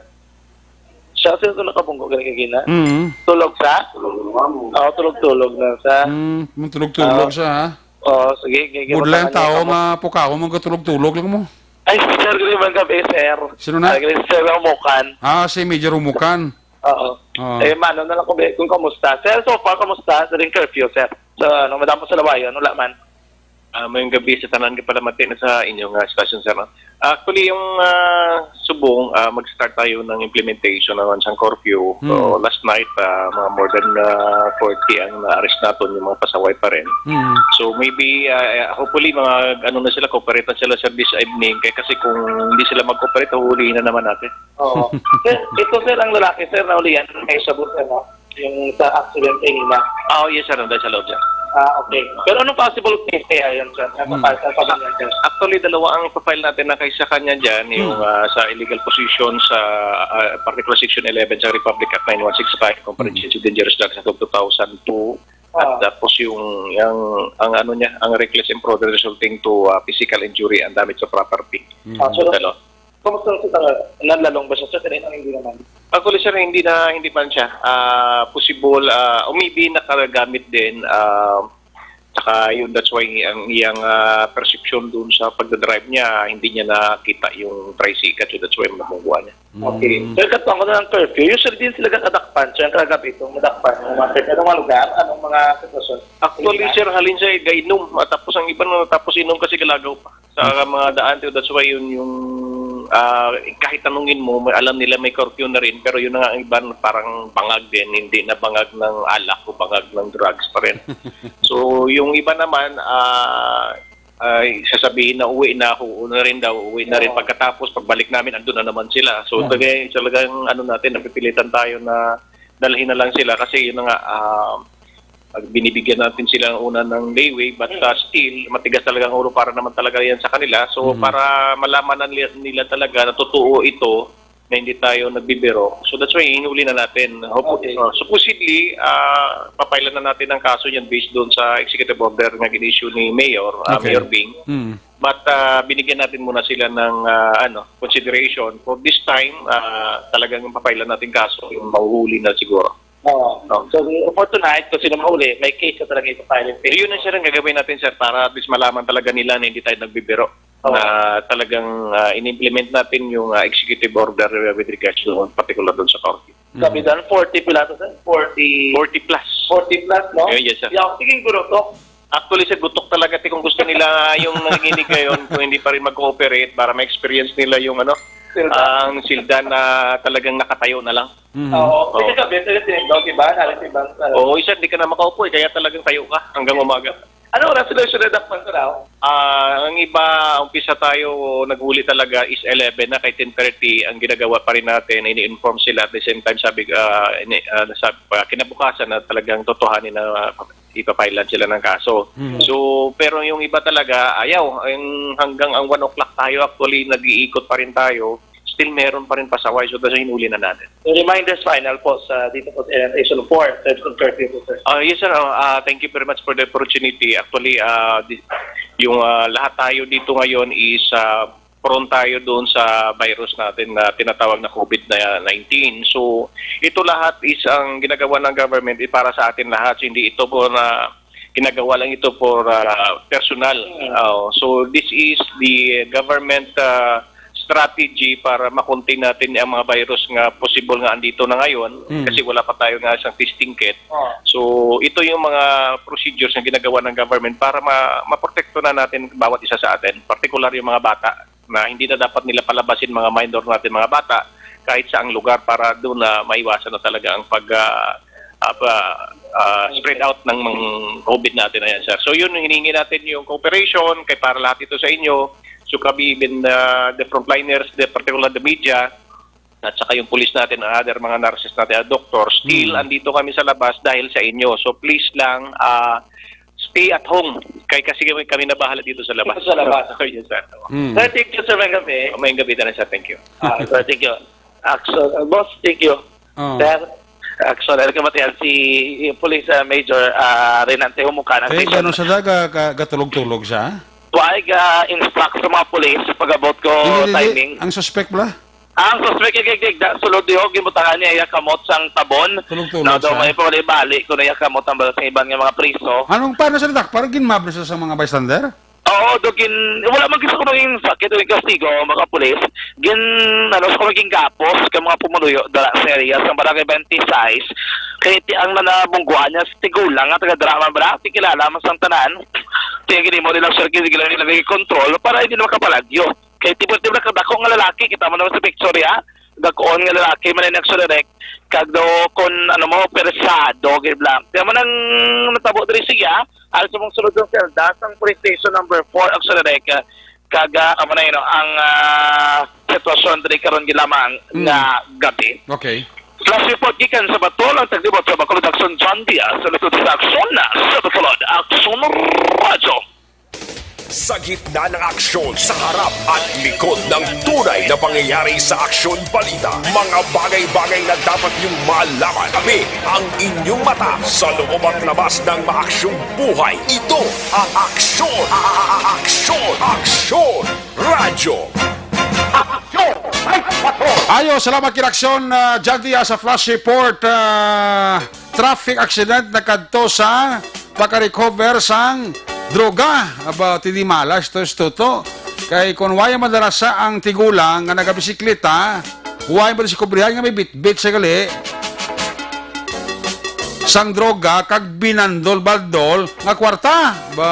Siya, sino to nakabunggo, gani ka, Gina? Hmm. Tulog sa? Oo, tulog-tulog na sa. Hmm, tulog-tulog Ah. sa, ha? Oo, sige, sige, sige, Budlay ang baka tao nga nga pukawon, magkatulog-tulog lang mo. Ay, sir, gani man gabi, sir. Sino na? Ah, gani, sir, ang Mukan. Ah, si Major Umukan. Oo. Oo. Eh, mano na lang ko, be, kung kamusta. Sir, so far, kamusta? During curfew, sir. So, ano, madamo sa lawayon, wala man. Ah, mayong gabi sa tanan, kapalamati na sa inyong, ah, station, sir, no? Actually, yung, ah, subong, ah, mag-start tayo ng implementation naman sa curfew. So, Hmm. last night, ah, mga more than, ah, forty ang na-arrest natin, yung mga pasaway pa rin. Hmm. So, maybe, ah, hopefully, mga ano na sila, cooperate na sila, sir, this evening. Kaya kasi kung hindi sila mag-cooperate, huhulihin na naman natin. Oo. Sir, ito, sir, ang lalaki, sir, naulian, may shabu, sir, no? Yung sa accident kanina. Ah, oh, yes, sir, nandun sa loob, sir. Ah, okay. Pero anong possible case kaya yun, sir? Ano Hmm. pa, sir, pa ba yun, sir? Actually, dalawa ang file natin na kaysa kanya dyan, yung, Hmm. ah, sa illegal possession sa, ah, particular section eleven sa Republic Act nine one six five, Comprehensive Dangerous Drugs Act of two thousand two. At Ah. tapos yung, yung, ang ano niya, ang reckless imprudence resulting to, ah, physical injury and damage to property. Hmm. Ah, so, Dalawa. Kumusta ang sitwasyon? Nalalong ba siya, sir? Kanina hindi naman. Actually, sir, hindi na, hindi man siya. Ah, possible, ah, o maybe nakagamit din, ah, saka yun, that's why ang iyang, ah, perception dun sa pagdadrive niya, hindi niya nakita yung tricycle, so that's why nabungguan niya. Okay. Mm. Sir, katuan ko na ng curfew. Usually din sila kadakpan. So, yung kagabi, itong madakpan, yung mga, anong mga lugar, anong mga sitwasyon? Actually, Hindi na. sir, halin siya, eh, gainom. At tapos ang iba na tapos inom kasi galagaw pa. Sa mga daan, that's why yun yung, ah, kahit tanungin mo, may alam nila may curfew na rin, pero yun na nga ang iba na parang bangag din, hindi na bangag ng alak o bangag ng drugs pa rin. So, yung iba naman, ah, ay sasabihin na uwi na ako, una rin daw, uwi na rin. Oo. Pagkatapos, pagbalik namin, andun na naman sila. So, Oo. talaga-, talagang ano natin, napipilitan tayo na dalhin na lang sila kasi yun na nga, ah, pag binibigyan natin sila una ng leeway, but, Mm. ah, still, matigas talaga ang ulo para naman talaga yan sa kanila. So, Mhm. para malaman na nila, nila talaga na totoo ito, na hindi tayo nagbibiro. So, that's why hinuli na natin. Hope-, Okay. uh, supposedly, ah, papailan na natin ang kaso yan based doon sa executive order nga gin-issue ni Mayor, ah, Okay. Mayor Bing. Mm. But, ah, binigyan natin muna sila ng, ah, ano, consideration. For this time, ah, talagang papailan natin kaso, yung mahuhuli na siguro. Oo. No. So, for tonight, kung sino mahuli, may case na talaga ipapile. Yun ang, sir, ang gagawin natin, sir, para at least malaman talaga nila na hindi tayo nagbibiro. Oo. Na talagang, ah, in-implement natin yung, ah, executive order with regards to, particular doon sa curfew. Sabi Mm. doon, forty pila to, sir? Forty. Forty plus. Forty plus, no? Eh, yes, sir. Yeah, sige, guro to. Actually, sir, gutok talaga, ti, kung gusto nila yung nanginginig ngayon, kung hindi pa rin mag-cooperate para ma-experience nila yung, ano, Silda. Ang silda na talagang nakatayo na lang. Mhm. Oo. Oo. Kasi sabi, sir, tinignan, di ba? Nari, di ba? Oo, isa, di ka na makaupo, eh, kaya talagang tayo ka hanggang umaga. Ano oras sila siya nadakpan sa raw? Ah, ang iba, umpisa tayo, naghuli talaga is eleven na, kay ten thirty ang ginagawa pa rin natin, ini-inform sila. At the same time, sabi, ah, ini-, ah, sab-, ah, kinabukasan na talagang totohanin na, ah, ipapailan sila ng kaso. Mhm. So, pero yung iba talaga, ayaw. Yung hanggang ang one o'clock tayo, actually, nag-iikot pa rin tayo. Still, meron pa rin pasaway. So, that's why hinuli na natin. So, reminders final po sa, dito po sa N N A Zone four, sa curfew po, sir. Ah, yes, sir. Ah, ah, thank you very much for the opportunity. Actually, ah, di-, yung, ah, lahat tayo dito ngayon is, ah, prone tayo doon sa virus natin na tinatawag na COVID nineteen. So, ito lahat is ang ginagawa ng government, eh, para sa atin lahat. So, hindi ito po na ginagawa lang ito for, ah, personal. Mm. Oh, so, this is the government, ah, strategy para ma-contain natin ang mga virus nga possible nga andito na ngayon, Mm. kasi wala pa tayo nga isang testing kit. Oh. So, ito yung mga procedures na ginagawa ng government para ma-, maprotekto na natin bawat isa sa atin, partikular yung mga bata na hindi na dapat nila palabasin, mga minor natin, mga bata, kahit saang lugar para doon na maiwasan na talaga ang pag, ah, ah, pa-, ah, spread out ng mga COVID natin na yan, sir. So, yun, hinihingi natin yung cooperation kay para lahat ito sa inyo. So, kami, even, ah, the frontliners, the particular the media, at saka yung police natin, ang other mga nurses natin, at doctors, still, Hmm. andito kami sa labas dahil sa inyo. So, please lang, ah, stay at home. Kay kasi kami, kami na bahala dito sa labas. Sa labas. Yes, sir. Hmm. Sir, thank you, sir. Maayong gabi. Maayong gabi na, sir. Thank you. Ah, sir, thank you. Action, uh, boss, thank you. Oh. Sir, action, alam ka, matiyan si Police, uh, Major, uh, Renante Humukan, ang Eh, station. Gano'n sa daga, ka-, gatulog-tulog siya? Why ga-instruct sa mga police pag-abot ko Hindi, hindi, hindi. timing? Ang suspect bala? Ang suspect, igigdig, da, sulod diho, gibutangan niya iya kamot sang tabon. Tulog-tulog Na daw siya? May pabali-bali ko na iya kamot ang balas ng iban nga mga priso. Anong, paano siya natak-, parang ginmab na siya sa mga bystander? Oo, do gin-, wala man gusto ko maging sakit o yung kastigo, mga pulis. Gin-, ano, sa maging gapos, ka mga pumuluyo, dala sa area, sa barangay twenty-six, kay ti-, ang nanabungguan niya, sa tigulang, nga taga-drama, bala, tikilala man sang tanan. Ti-, ang ginimo nilang sir, ginigilan nila yung control para hindi na makapalagyo. Kay tibur-tibur kadako nga lalaki, kita mo naman sa picture, ya. Dakuon nga lalaki man ang nagsulirik. Kag daw, kun ano mo, persado, gid lang. Kaya man ang natabo diri siya, alas mong sulod ng selda, sang police station number four, ang sulirik. Kag, ah, amo na yun, ang, ah, sitwasyon diri karon gid lamang Mm. nga gabi. Okay. Flash report gikan sa Batol, ang taglibot sa Bacolod Action, John Diaz, sa likod sa Action, sa Bacolod Action Radio. Sa gitna ng aksyon, sa harap at likod ng tunay na pangyayari sa Aksyon Balita, mga bagay-bagay na dapat niyong malaman. Kami ang inyong mata sa loob at labas ng maaksyong buhay. Ito ang Aksyon, a-, a-, a-, Aksyon, Aksyon Radyo. Aksyon! Ay, patrol! Ayo, salamat kay Aksyon, ah, John Diaz sa flash report, ah, traffic accident nakadto sa pagka-recover sang droga. Aba, ti di malas to, Toto. Kay kun wala madarasa ang tigulang nga nagabisikleta, wala man diskubrihan nga may bitbit sa gali sang droga kag binandol-bandol nga kwarta. Ba,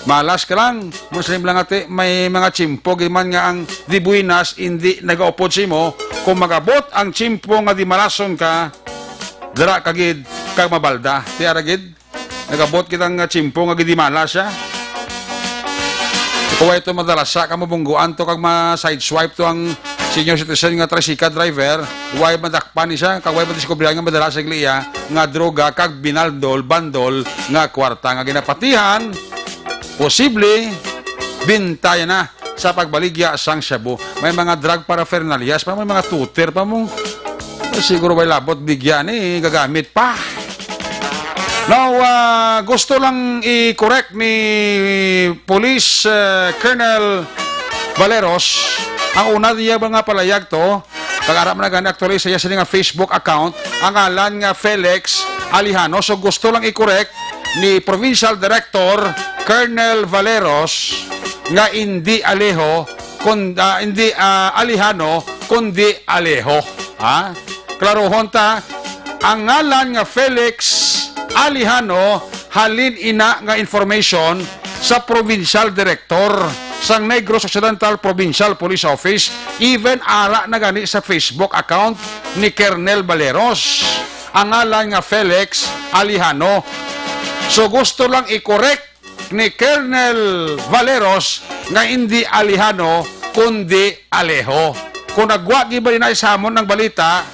malas ka lang. Muslim lang ati, may mga tiyempo gid man nga ang di buenas indi nagaupod sa imo. Kung mag-abot ang tiyempo nga di malason ka, dara ka gid kag mabalda. Ti ara gid, nag-abot kita nga tiyempo nga gid di malas siya. Way to madalasa ka mabungguan to kag ma-sideswipe to ang senior citizen nga tricycle driver, way madakpan ni siya, kag way madiskubrihan nga madala sa iglesia nga droga kag binaldol-bandol nga kwarta nga ginapatihan, posible, bintaya na sa pagbaligya sang shabu. May mga drug paraphernalias pa, may mga tuter pa mo. Siguro may labot bigyan eh, gagamit pa. Now, ah, gusto lang i-correct ni Police, eh, Colonel Valeros ang una niya mga palayag to. Kag ara man na gani, actually, sa iya sini nga Facebook account, ang ngalan nga Felix Alejano. So, gusto lang i-correct ni Provincial Director Colonel Valeros nga indi Alejo, kun, ah, indi, ah, Alejano, kundi Alejo. Ha? Klarohon ta, ang ngalan nga Felix Alejano halin ina nga information sa provincial director sang Negros Occidental Provincial Police Office, even ara na gani sa Facebook account ni Colonel Valeros, ang ngalan nga Felix Alejano. So, gusto lang i-correct ni Colonel Valeros nga hindi Alejano, kundi Alejo. Kung nagwa gid ba dinay sa amon ang balita,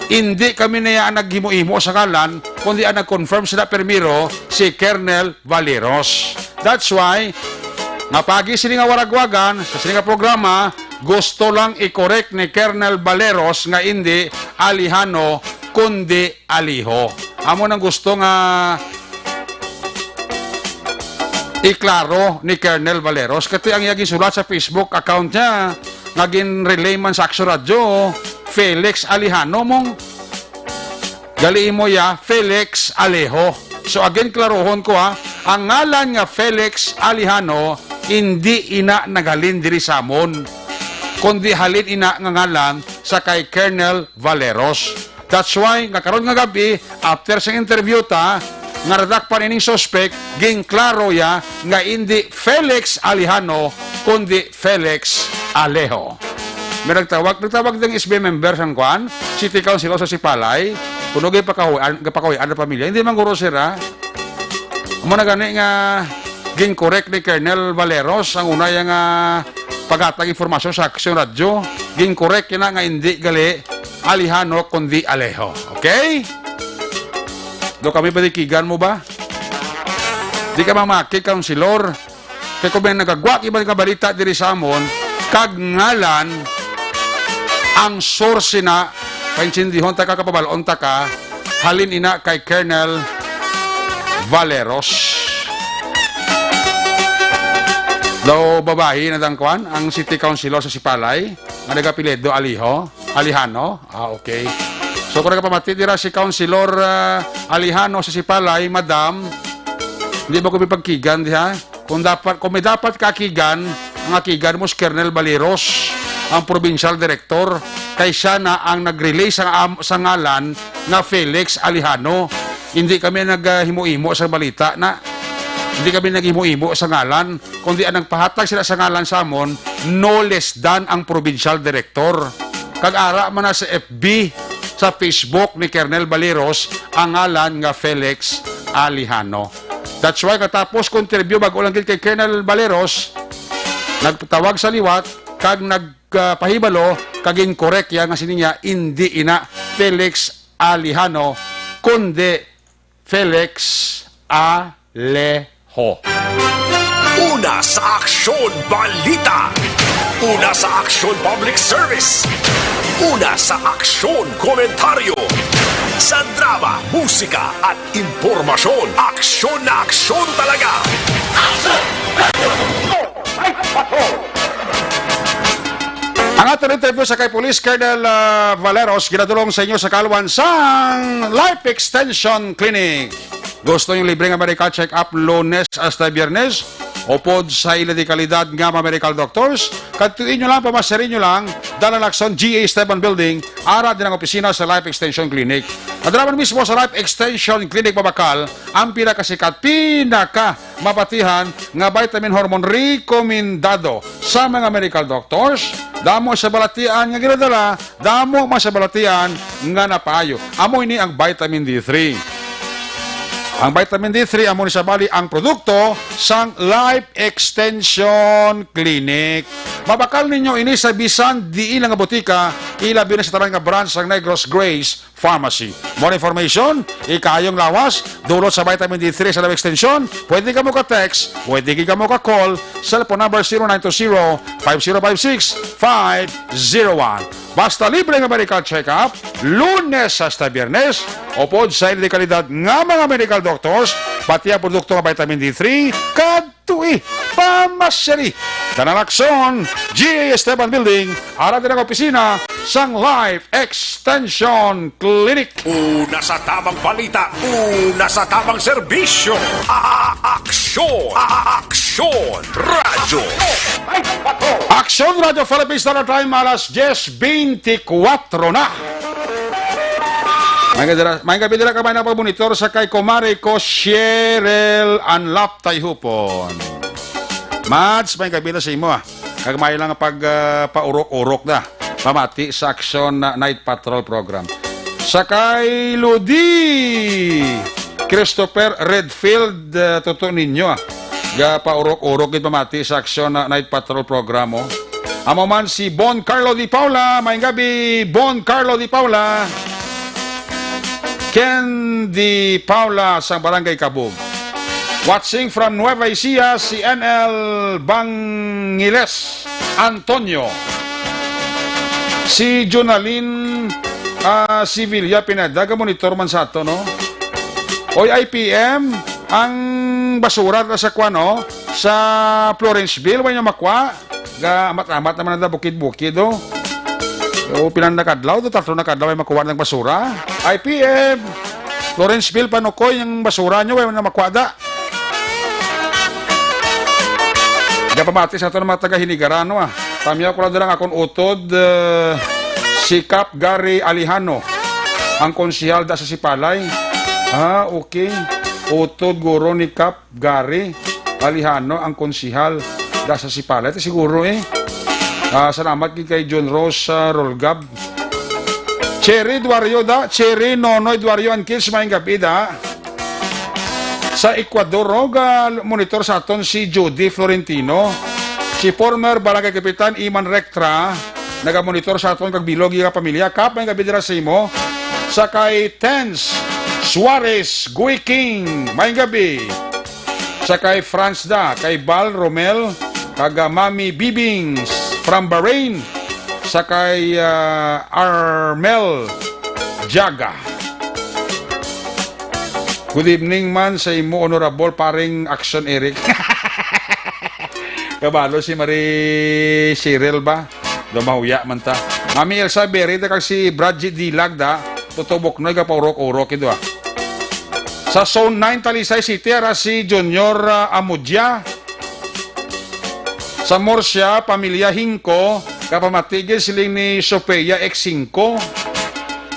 hindi kami niya ang naghimo-himo sa ngalan, kundi ang nag-confirm sila primero, si Colonel Valeros. That's why, nga pagi sini nga waragwagan, sa sini nga programa, gusto lang i-correct ni Colonel Valeros nga hindi Alejano, kundi Alejo. Amo nang gusto nga iklaro ni Colonel Valeros. Kati ang iya gisulat sa Facebook account niya, nga gin-relay man sa Action Radio, Felix Alejano mong gali mo ya, Felix Alejo. So again, klarohon ko ha, ang ngalan nga Felix Alejano, hindi ina naghalin diri sa amon, kundi halin ina nga ngalan sa kay Colonel Valeros. That's why, nga karon nga gabi, after sa interview ta, nga nadakpan ining suspect, ginklaro ya nga indi Felix Alejano, kundi Felix Alejo. May nagtawag, nagtawag ding S B member sang kwan, City Councilor sa Sipalay, kuno gipakahuyan, gipakahuyan ang pamilya. Hindi man guro sira. Amo na gani nga ginkorek ni Colonel Valeros ang una ya nga paghatag informasyon sa Aksyon Radyo. Ginkorek kina nga hindi gali Alejano, kundi Alejo. Okay? Do kami panikigan mo ba? Di ka mamaki, Councilor. Kay kung may nagagwa iban nga balita diri sa amon, kag ngalan, ang source na, paintindihon ta ka, kapabal-on ta ka, halin ina kay Colonel Valeros. Daw babayi na dang kwan, ang city councilor sa Sipalay, nga nagapelyido Alijo, Alejano. Ah, okay. So, kung nagapamati dira si Councilor, ah, Alejano sa Sipalay, Madam, hindi ba ko may pagkigan diha? Kung dapat, kung may dapat kakigan, ang akigan mo si Colonel Valeros, ang provincial director, kay siya na ang nag-relay sa, am-, sa ngalan nga Felix Alejano. Hindi kami naghimo-imo sa balita na. Hindi kami naghimo-imo sa ngalan, kundi ang nagpahatag sila sa ngalan sa amon, no less than ang provincial director. Kag ara man na sa F B, sa Facebook ni Colonel Valeros ang ngalan nga Felix Alejano. That's why katapos ko interview bag-o lang gid kay Colonel Valeros, nagtawag sa liwat kag nagpahibalo kag incorrect ya nga sini niya, indi ina Felix Alejano, kundi Felix Alejo. Una sa Aksyon Balita. Una sa Aksyon Public Service. Una sa Aksyon Komentaryo. Sa drama, musika, at impormasyon, aksyon na aksyon talaga. Ang aton interview sa kay Police Colonel, ah, Valeros, ginadulong sa inyo sa kaluan sang Life Extension Clinic. Gusto yung libre nga medical check-up Lunes hasta Biyernes? Upod sa ila di kalidad nga mga medical doctors, kadtuin nyo lang, pamasarin nyo lang, Dalan Lacson, G A Esteban Building, ara din ang opisina sa Life Extension Clinic. At naman mismo sa Life Extension Clinic Mabakal, ang pinakasikat, pinaka mabatihan nga vitamin hormone rekomendado sa mga medical doctors. Damo sa balatian nga ginadala, damo man sa balatian nga napaayo. Amo ini ang vitamin D three. Ang vitamin D three amo ni sabali ang produkto sang Life Extension Clinic. Mabakal ninyo ini sa bisan diin lang nga botika, ilabi na sa tanan nga branch sang Negros Grace Pharmacy. More information, ikayong lawas, dulot sa vitamin D three sa Life Extension, pwede kamo ka-text, pwede gid kamo ka-call, cellphone number zero nine two zero, five zero five six, five zero one. Basta libre nga medical check-up, Lunes hasta Biyernes, upod sa ila de kalidad nga mga medical doctors, pati ang produkto nga vitamin D three, kadtoi, pamasyari. Tanan Aksyon, G A Esteban Building, ara din ang opisina sang Life Extension Clinic. Una sa tamang balita, una sa tamang serbisyo. A-, a-, aksyon, a-, a-, aksyon, radyo. Aksyon Radyo Philippines, Standard Time, alas diyes beintikwatro na. May gabi dira, may gabi dira ka may napamonitor sa kay kumare ko, Cheryl Anlap Tayhupon. Mads, may gabi na sa imo, ah. Kag may lang pag, ah, paurok-urok na. Pamati sa Aksyon na Night Patrol Program. Sa kay Ludi Christopher Redfield, ah, tuto ninyo, ah. Ga paurok-urok gid pamati sa Aksyon na Night Patrol Program, oh. Amo man si Bon Carlo Di Paula. Maayong gabi, Bon Carlo Di Paula. Ken Di Paula sa Barangay Kabug. Watching from Nueva Ecija, si N L Bangiles Antonio. Si Jonalyn, ah, Sevilla Pineda, ga-monitor man sa ato, no? Oy, I P M, ang basura sa kwan, no? Sa Florenceville, way na makwa. Ga amat-amat naman na bukid-bukid, oh. O, pila na kadlaw, do, tatlo na kadlaw ay makuha ng basura. I P M, Lawrenceville, Panukoy, ang basura nyo, way na makuha da. Gapamati sa ato ng mga taga Hinigaran, no, ah. Tamyaw ko lang dala ang akon utod, eh, si Kap Gary Alejano, ang konsehal da sa Sipalay. Ah, okay. Utod guro ni Kap Gary Alejano, ang konsehal da sa Sipalay. Ito siguro, eh. Ah, salamat gid kay John Rose, ah, Rolgab. Cherry Duario da, Cherry Nonoy Duario and kids, maayong gabi da. Sa Ecuador, oh, ga-monitor sa aton si Judy Florentino, si former Barangay Kapitan Iman Rectra, naga-monitor sa aton kag bilog nga pamilya. Kap, maayong gabi dira sa imo. Sa kay Tens Suarez Guiking, maayong gabi. Sa kay Franz da, kay Bal Romel, kag, ah, Mami Bibings from Bahrain. Sa kay, ah, Armel Jaga. Good evening man sa imo, Honorable Paring Action Eric. Kabalo si Marie Cheryl ba? Dumahuya man ta. Mami Elsa Berita kag si Brad G Dilag da, Toto Buknoy, gapaurok-urok ito, ah. Sa Zone nine, Talisay City, ara si Junior, ah, Amudia. Sa Murcia, pamilya Hingko, kapamati gid siling ni Sophia X Hingko.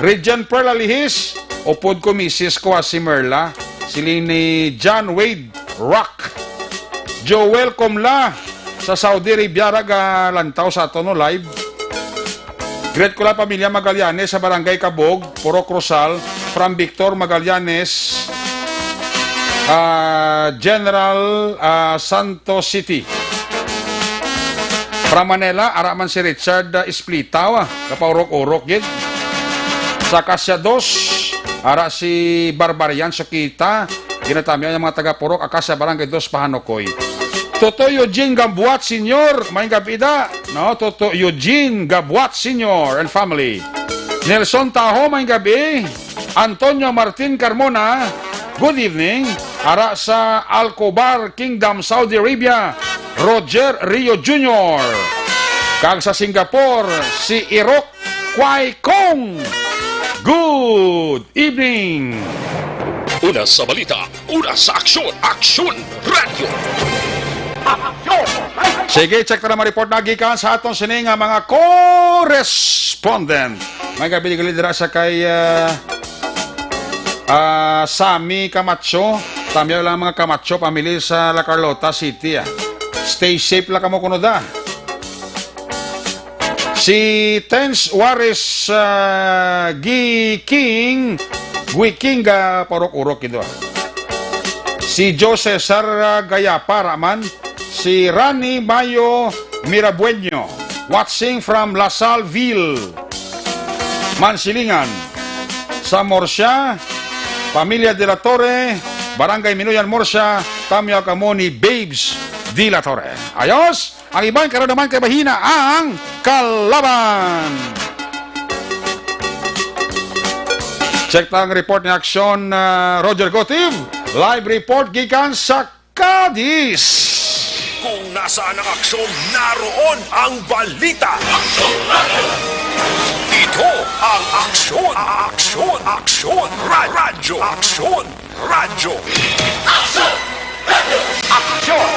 Regent Pearl Alihis, upod ko misis ko, ah, si Merla, siling ni John Wade Rock. Joel Comla, sa Saudi Arabia, ra ga lantaw sa ato, no, live. Greet ko lang pamilya Magallanes sa Barangay Kabog, Purok Rosal, from Victor Magallanes, ah, General, ah, Santos City. From Manila, ara man si Richard, ah, Isplitaw, ah, kapaurok-urok gid. Sa Acacia dos, ara si Barbarian Sokita, ginatamyaw ang mga taga Purok Acacia, Barangay dos, Pahanukoy. Toto Eugene Gambuat Senior, maayong gabi da, no? Toto Eugene Gambuat Senior and family. Nelson Taho, maayong gabi. Antonio Martin Carmona, good evening. Ara sa Al Khobar Kingdom, Saudi Arabia, Roger Rio Junior. Kag sa Singapore, si Irok Kwai Kong. Good evening. Una sa balita, una sa aksyon, Aksyon Radio. Sige, check ta na mga report na gikan sa aton sini nga mga correspondent. Maayong gabi, gali dira sa kay, ah, ah, Sammy Camacho. Tamyaw lang mga Camacho family sa La Carlota City, ah. Stay safe lang kamo kuno da. Si Tens Juarez, ah, Gi King, Gui King, ga paurok-urok ito, ah. Si Jose Sarah Gayapa ra man, si Rani Mayo Mirabueño, watching from La Salle Ville, Mansilingan. Sa Murcia, Pamilya de la Torre, Barangay Minuyan, Murcia, tamyaw kamo ni Babes de la Torre. Ayos! Ang iban karon naman kay mahina ang kalaban. Check ta ang report ni Aksyon, ah, Roger Gotiv. Live report gikan sa Cadiz. Kung nasaan ang aksyon, naroon ang balita. Ito ang Aksyon, Aksyon, Aksyon, Ra-, Radyo, Aksyon, Radyo. Action!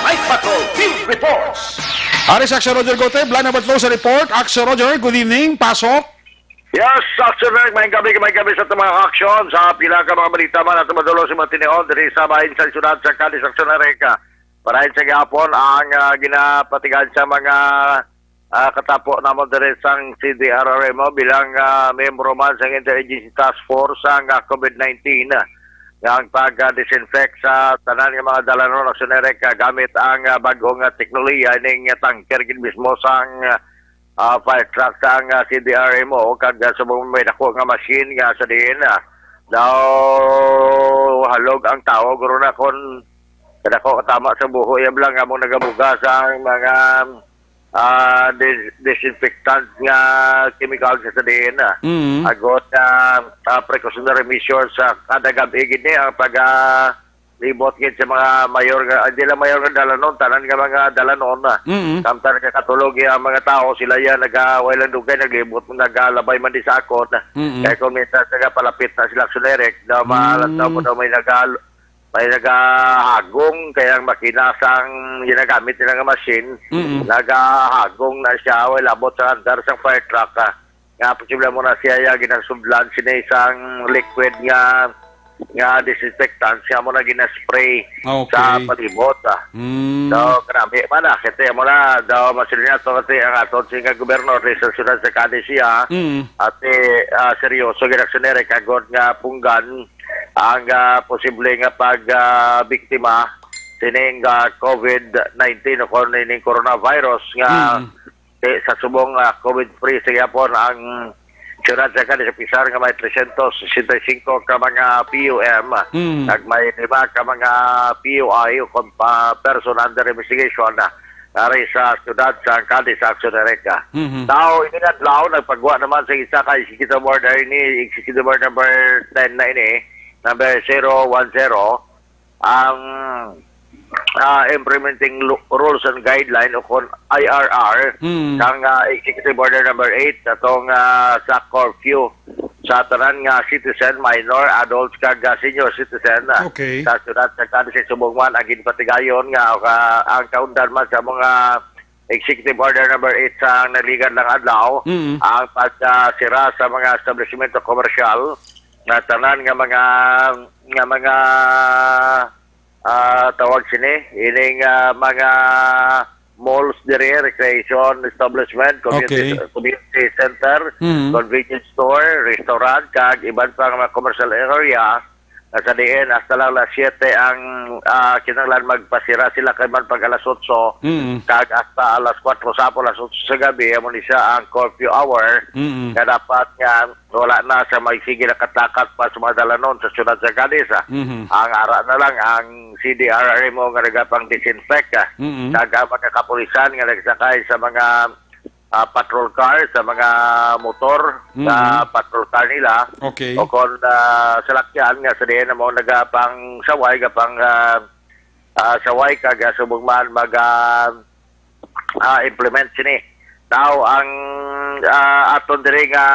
Night Patrol Field Reports! Ari sa Aksyon Roger Gote, blind number two sa report. Aksyon Roger, good evening. Pasok. Yes, Aksyon Rick, may gabi, may gabi sa mga aksyon. Sa pila ka mga balita man at madulo sa mga tinion diri sa bahin sa syudad sa Cadiz, Aksyon Rick. Para sa gihapon, ang ah, ginapatigan sa mga ah, katapo namon diri sang C D R R M O bilang ah, miyembro man sang Interagency Task Force sang ah, COVID nineteen, ah, nga ang pag-disinfect sa tanan nga mga dalanon, Aksyon Rick, ah, gamit ang ah, bag-ong ah, teknolohiya ning ah, tanker gid mismo sang ah, fire truck sang ah, C D R M O, kag ah, subong may dako nga machine nga sa diin ah, daw halog ang tawo guro na kon kadako katama sa buho, iya lang among nagabuga sa mga ah, dis- disinfectant nga chemical sa sadin, ah. Mm. Agot na ah, precautionary measures sa kada gabi gid ni ang pag ah, libot gid sa mga mayor nga, ah, di lang mayor nga dalanon, tanan nga mga dalanon, ah. Mm. Samtang nagkakatulog ang mga tao, sila yan nagaway lang dugay, naglibot, nagalabay man di sa akon. Mm. Kaya kung minsan nagapalapit na sila, Aksyon Rick, daw malantaw mo Mm. daw may nagal may nagahagong, kaya ang makina sang ginagamit nila nga machine, Mm. nagahagong na siya, way labot sa andar sang fire truck, ah. Nga posible mo na siya ya ginasudlan sini sang liquid nga nga disinfectant siya mo na ginaspray Okay. sa palibot, ah. Mm. So, grabe man, ah. Kasi mo na, daw masulya to kasi ang aton si nga gobernador sa siyudad sa Cadiz siya, Mm. at eh, ah, seryoso ginaksyon ni Rick Agod nga punggan ang ah, posible nga pag ah, biktima sining ah, COVID nineteen o kon ining coronavirus nga Mm. eh, sa subong ah, COVID free sa gyapon ang siyudad sa Cadiz, pisar nga may trescientos sesenta y cinco ka mga P U M, Mm. kag may lima ka mga P U I o kon pa person under investigation na ari sa siyudad sa Cadiz, Aksyon Rick. Mhm. Tao ini nga adlaw nagpagwa naman sa isa ka executive order ini, executive order number ten na ini, number zero one zero, ang ah, implementing lu- rules and guideline o kon I R R Mm. sang ah, executive order number eight atong ah, sa curfew sa tanan nga citizen, minor, adults kag ah, senior citizen, ah, Okay. sa siyudad sa Cadiz, subong man ang ginpatigayon nga ah, ang kaundan man sa mga executive order number eight sa naligan lang adlaw, Mm. ang pagsira sa mga establishmento komersyal nga tanan nga mga nga mga ah, tawag sini ining ah, mga malls diri, recreation establishment, community Okay. community center, Mm. convenience store, restaurant, kag iban pa nga mga commercial area nga sa diin hasta lang alas siyete ang ah, kinahanglan magpasira sila kay man pag alas otso Mm. kag hasta alas kwatro sa hapon, alas otso sa gabi, amo ni siya ang curfew hour Mm. nga dapat nga wala na sa may sige nakatakat pa sa mga dalanon sa siyudad sa Cadiz, ah. Mhm. Ang ara na lang ang C D R R M O nga nagapang disinfect, ah. Mhm. Kag ang mga kapulisan nga nagsakay sa mga ah, patrol car, sa mga motor sa Mhm. patrol car nila. Okay. O kon ah, salakyan nga sa diin mo nagapang saway, gapang ah, ah, saway kag ah, subong man mag ah, ah, implement sini. Now, ang ah, aton diri nga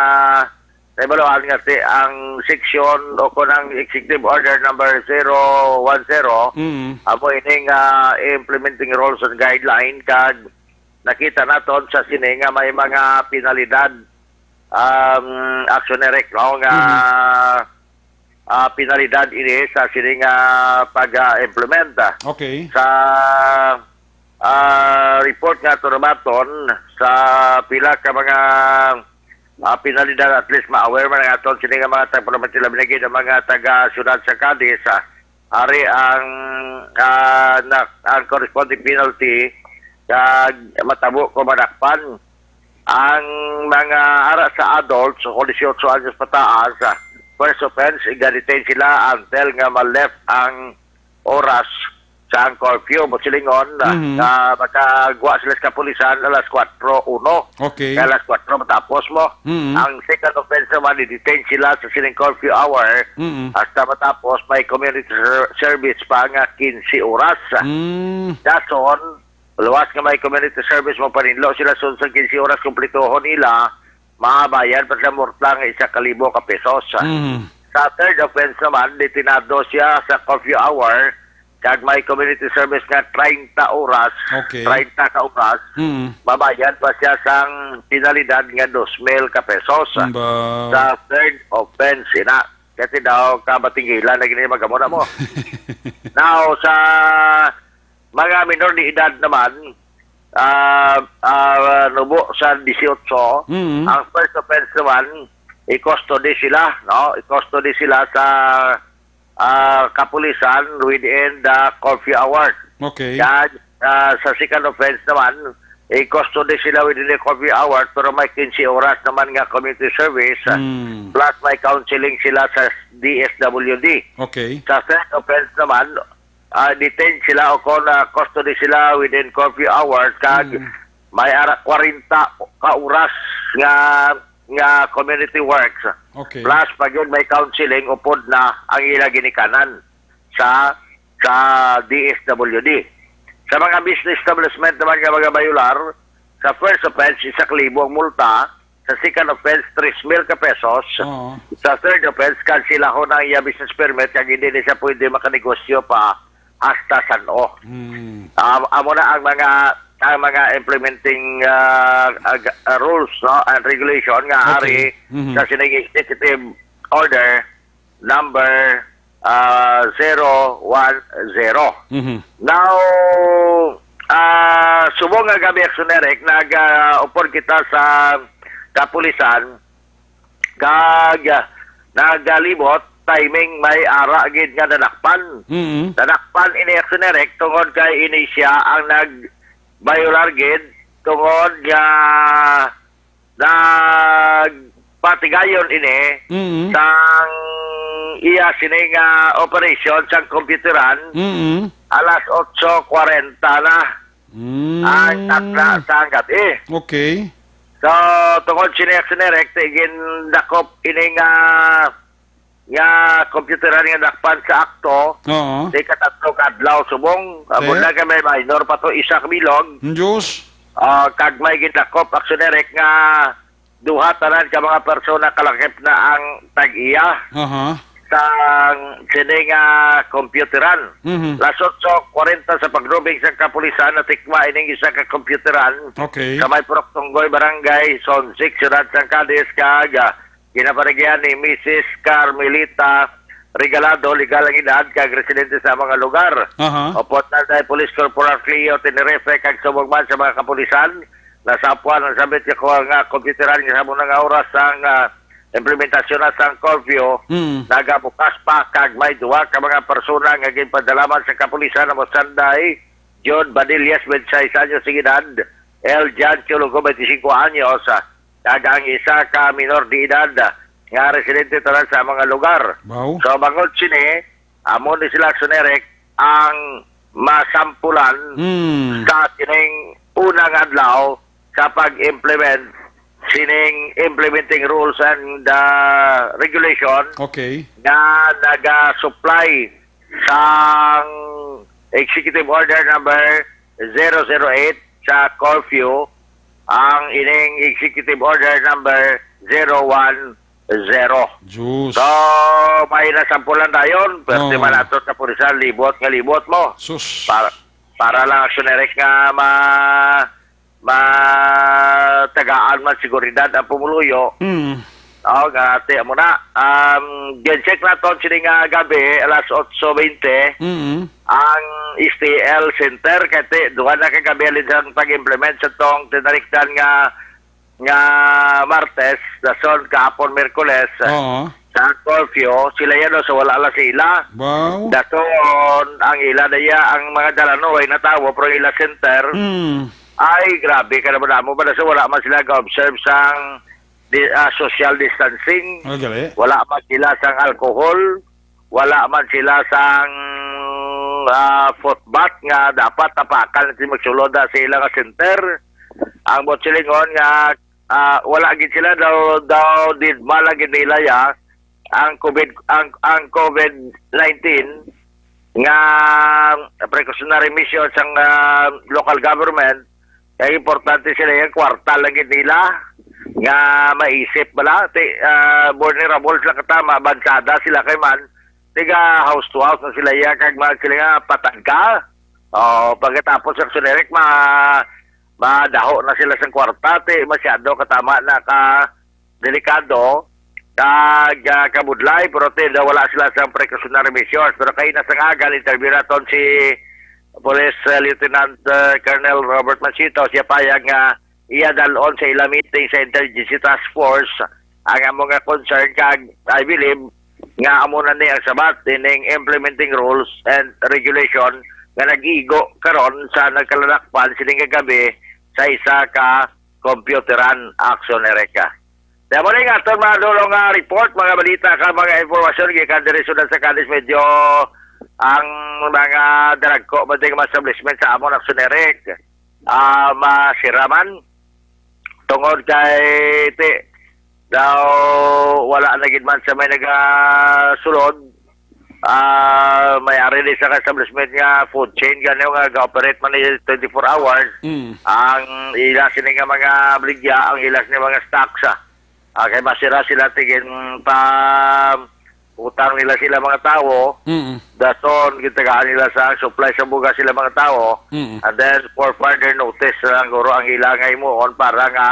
nahibaluan nga si ang section o kon ang executive order number zero one zero, Mm. amo ini nga implementing rules and guideline kag nakita naton sa sini nga may mga penalidad, um, Aksyon Rick, no, nga Mhm. ah, penalidad ini sa sini nga pag-implement, ah. Okay. Sa ah, report nga turumaton sa pila ka mga ah, penalidad, at least ma-aware man ang aton sini nga mga tagpalamatila binagid ang mga taga siyudad sa Cadiz, ah, Ari ang, ah, na, ang corresponding penalty kag matabo kung madakpan. Ang mga ara sa adults o kung eighteen anyos pataas, ah, first offense, i-detain sila until nga ma-left ang oras sa ang curfew, mo silingon, ah, Mhm. nga makagwa sila sa kapulisan alas kuwatro uno. Okay. Kaya alas kuwatro matapos mo. Mhm. Ang second offense naman, i-detain sila sa sining curfew hour Mhm. hasta matapos may community ser-, service pa nga quince oras. Mm. Dason, luwas nga may community service, magpaninlo sila sa unsang quince oras, kumplituhon nila, mabayan pa sa multa nga isa ka libo ka pesos. Mm. Sa third offense naman, detenado siya sa curfew hour, kag may community service nga treinta oras, Okay. treinta ka oras, Mm. mabayan pa siya sang penalidad nga dos mil ka pesos. Ba- Sa third offense, ina. Kasi daw, kabatinggilan na gini, magamo na mo. Now, sa mga minor de edad naman, ah, ah, nubo sa dieciocho, Mm. ang first offense naman, i-custody sila, no? I-custody sila sa, ah, kapulisan within the curfew hours. Okay. Kag, ah, sa second offense naman, i-custody sila within the curfew hours, pero may quince oras naman nga community service, ah, Mm. plus may counseling sila sa D S W D. Okay. Sa third offense naman, ah, detain sila o kon, ah, custody sila within curfew hours, kag Mm. may ara kwarenta ka oras nga, nga community works. Okay. Plus, pag yun, may counseling, upod na ang ila ginikanan sa, sa D S W D. Sa mga business establishment naman nga mga bayular, sa first offense, isa ka libo ang multa, sa second offense, tres mil ka pesos, Oo. sa third offense, kansilahon ang iya business permit, kag hindi na siya pwede makanegosyo pa hasta san-o. Hmm. Ah, amo na ang mga, ang mga implementing, ah, ag-, ah, rules, no, and regulation nga Okay. ari Mhm. sa sining executive order number, ah, zero one zero. Mhm. Now, ah, subong nga gabi, Aksyon Eric, nag, ah, upod kita sa kapulisan, kag, ah, nagalibot, timing may ara gid nga nadakpan. Mhm. Nadakpan ini, Aksyon Eric, tungod kay ini siya ang nag-violar gid, tungod nga nagpatigayon ini Mm. sang iya sini nga operation sang computeran Mm. alas otso kwarenta na Mm. ang takna sang gabi. Okay. So, tungod sini, Aksyon Eric, gindakop ini nga, nga computeran nga dakpan sa akto, Oo. di katatlo ka adlaw subong. Amo Sir? na kay may minor pa to, isa ka bilog. Diyos. Ah, kag may gindakop, Aksyon Eric, nga duha tanan ka mga persona kalakip na ang tag-iya Aha. sa sini nga computeran. Mhm. Las otso kwarenta sa pagdubing sa kapulisan, natikma ining isa ka computeran Okay. sa may Purok Tunggoy, Barangay Sonsic, Siyudad sang Cadiz, kag, ah, ginaparigihan ni Missus Carmelita Regalado, legal ang edad, kag residente sa mga lugar. Aha. Upod na kay Police Corporal Cleo Tenerife kag subong man sa mga kapulisan, nasapwan ang sambit nga kuha nga computeran nga sa amo na nga oras sang, ah, implementasyon na sang curfew, Mm. nagabukas pa kag may duha ka mga persona nga ginpadalaman sa kapulisan, amo sanday John Badillas, twenty-six anyos ang edad, L. John Chulugo, twenty-cinco anyos, ah, kag ang isa ka minor de edad, ah, nga residente tanan sa mga lugar. Wow. So, bangod sini, amo ni sila, Aksyon Eric, ang masampulan Mm. sa sining unang adlaw sa pag-implement sining implementing rules and, uh, regulation Okay. nga naga-supply sang Executive Order number zero zero eight sa curfew, ang ining Executive Order number zero one zero. Diyos. So, may nasampulan dayon, pero Oh. di man ato sa pulisan, libot nga libot mo. Sus. Para, para lang, Aksyon Eric, nga ma-, matagaan man seguridad ang pumuluyo. Mm. Oh, nga ate, amo na. Um, gin-check naton sini nga gabi, alas otso bente, Mm. ang S T L Center, kay ti, duha na ka gabi halin sang pag-implement sa tong tinalikdan nga, nga Martes, dason kahapon Miyerkules. Oo. sa curfew, sila yan, no, so wala lang sa ila. Wow. Dason, ang ila na iya, ang mga dalan, no, way natawo, pero ang ila center, Hmm. ay, grabe ka naman, damo ba na, so wala man sila ga-observe sang di-, ah, social distancing. Ay, gali. Wala man sila sang alcohol. Wala man sila sang, ah, footbath nga dapat tapakan sila magsulod, ah, sa ila nga center. Ang buot silingon nga, ah, wala gid sila daw, daw didma lang gid nila ya ang COVID, ang, ang COVID nineteen nga precautionary measures sang, ah, local government, kay importante sila, yung kwarta lang gid nila nga maisip bala. Ti, ah, vulnerable sila katama, bansada sila kay man, tiga house to house na sila iya, kag mga sila nga patagka. O, pagkatapos sa Suneric, ma-, madaho na sila sang kwarta, ti masyado katama na ka delikado, kag, ah, kabudlay, pero ti daw wala sila sang precautionary measures. Pero kay na sang aga, interview naton si Police, ah, Lieutenant, ah, Colonel Robert Mansito, siya payag nga iya dalon sa ila meeting sa Interagency Task Force ang amo nga concern, kag I believe nga amo na ni ang sabat ining implementing rules and regulation nga nag-igo karon sa nagkalalakpan sining kagabi sa isa ka computeran action, Erica. Kaya mo rin nga, itong mga dulong nga report, mga balita ka, mga impormasyon, gikan diri sa Cadiz, medyo ang mga daragko, man din mga establishment sa amon action, Eric, ah, masira man. Tungod kay, ti, daw, wala na gid man sa may nagasulod. Ah, may ari ni sa establishment nga food chain gani nga ga-operate man ni twenty-four hours. Mm. Ang ila sini nga mga baligya, ang ila sini mga stocks, ah. Ah, kay masira sila tigin pa utang nila sila mga tawo. Mm. Dason gitagaan nila sa supply sa bugas sila mga tawo. Mm. And then for further notice lang guro ang ila nga himuon para nga,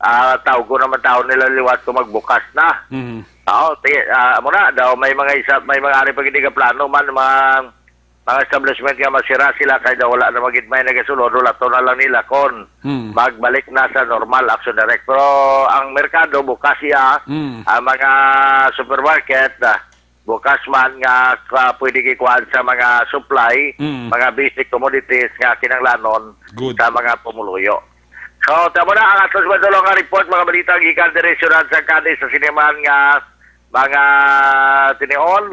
ah, tawgon naman taon nila liwat kung magbukas na. Mhm. Oo, ti-, ah, amo na daw, may mga isa, may mga ari pa gid nga plano man, mga, mga establishment nga masira sila kay daw wala na magid may nagasulod, wala to na lang nila kon Hmm. magbalik na sa normal, Action Direct. Pero ang merkado bukas iya, Hmm. ang mga supermarket, ah, bukas man nga, ah, pwede gikuhaan sa mga supply, Mm. mga basic commodities nga kinahanglanon Good. sa mga pumuluyo. So, tamo na ang atos madulong nga report, mga balita gikan diri sa syudad sa Cadiz, sa siniman nga mga tinion.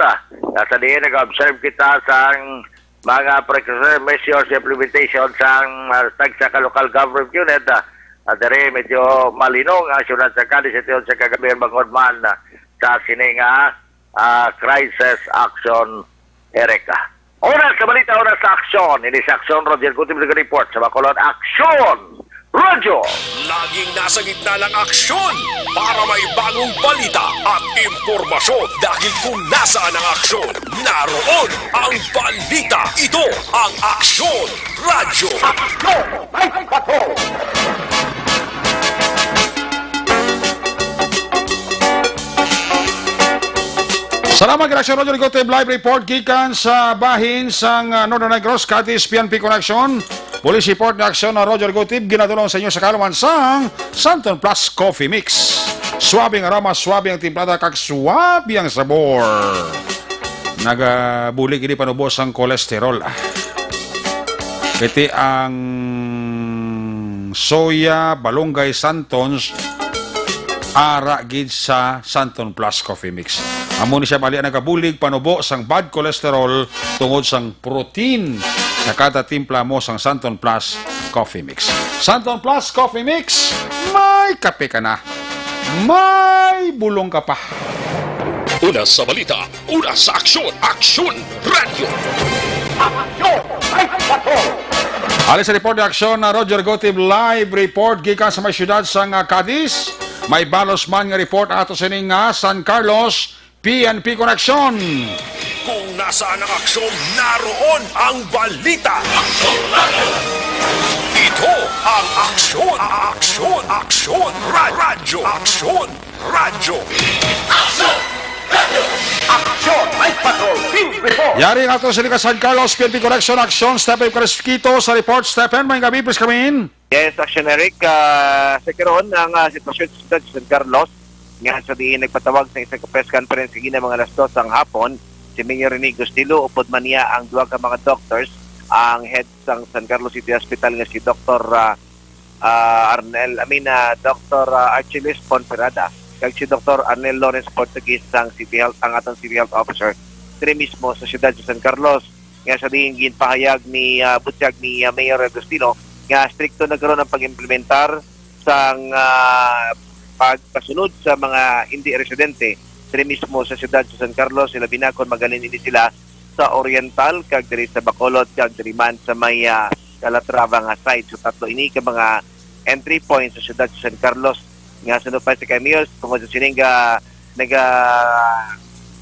Nga sa diin nag-observe kita sang mga precautionary measures implementation sang, ah, tagsa ka local government unit, ah, at diri medyo malinong ang syudad sa Cadiz sa tiyon sa kagabi bangod man, ah, sa sini nga ah, crisis action, Erica. Oras sa balita, oras sa aksyon. Ini sa Aksyon, Roger Gutib nag-report sa Bacolod. Aksyon! Radyo! Laging nasa gitna ng aksyon para may bagong balita at impormasyon. Dahil kung nasaan ang aksyon, naroon ang balita. Ito ang Aksyon Radyo. Aksyon! May bato! Salamat, Gracia Roger Gutib. Live report gikan sa bahin sang, ah, Northern Negros, Cadiz, P N P Connection. Police report nga aksyon na Roger Gutib, ginadulong sa inyo sa kaluman sang Santon Plus Coffee Mix. Suabe ang aroma, suabe ang timplada, kag suabe ang sabor. Nagabulig ini panubo sang kolesterol, ah. Iti ang soya, balunggay, Santons, ara gid sa Santon Plus Coffee Mix. Amo ni siya bali ang nagabulig panubo sang bad cholesterol tungod sang protein sa kada timpla mo sang Santon Plus Coffee Mix. Santon Plus Coffee Mix, may kape ka na. May bulong ka pa. Una sa balita, una sa aksyon, Aksyon Radyo. Aksyon! Ay, bato! Ali sa report ni Aksyon na Roger Gotib, live report gikan sa may siyudad sang, ah, Cadiz. May balos man nga report ato sini nga San Carlos, P N P Connection. Kung nasaan ang aksyon, naroon ang balita. Ito ang Aksyon, Aksyon, Aksyon, Ra-, Radyo, Aksyon, Radyo. Aksyon! Aksyon! May patrol! Field report! Yari nga to sila ka San Carlos, P N P Connection, Aksyon, Stephen Cresquito sa report. Stephen, may gabi, please come in. Yes, Aksyon Eric, ah, sa karon ang, ah, sitwasyon sa siyudad sa San Carlos, nga sa diin nagpatawag sa isa ka press conference kagina mga alas dos sang hapon si Mayor Rene Gustilo, upod man niya ang duha ka mga doctors, ang head sang San Carlos City Hospital nga si Doktor, ah, ah, Arnel, I mean, ah, Doktor, ah, Archieles Ponferrada, kag si Doktor Arnel Lawrence Portuguese, ang City Health, ang aton City Health Officer diri mismo sa siyudad sa San Carlos, nga sa diin ginpahayag ni, ah, butyag ni, ah, Mayor Agustino nga strikto na karon ang pag-implementar sang, ah, pagpasunod sa mga hindi residente diri mismo sa siyudad sa San Carlos, ilabi na kon magaling ini sila sa Oriental kag diri sa Bacolod kag diri man sa may, ah, Calatrava nga side. So, tatlo ini ka mga entry points sa siyudad sa San Carlos nga suno pa sa kay Mayor tungod sa sining ga naga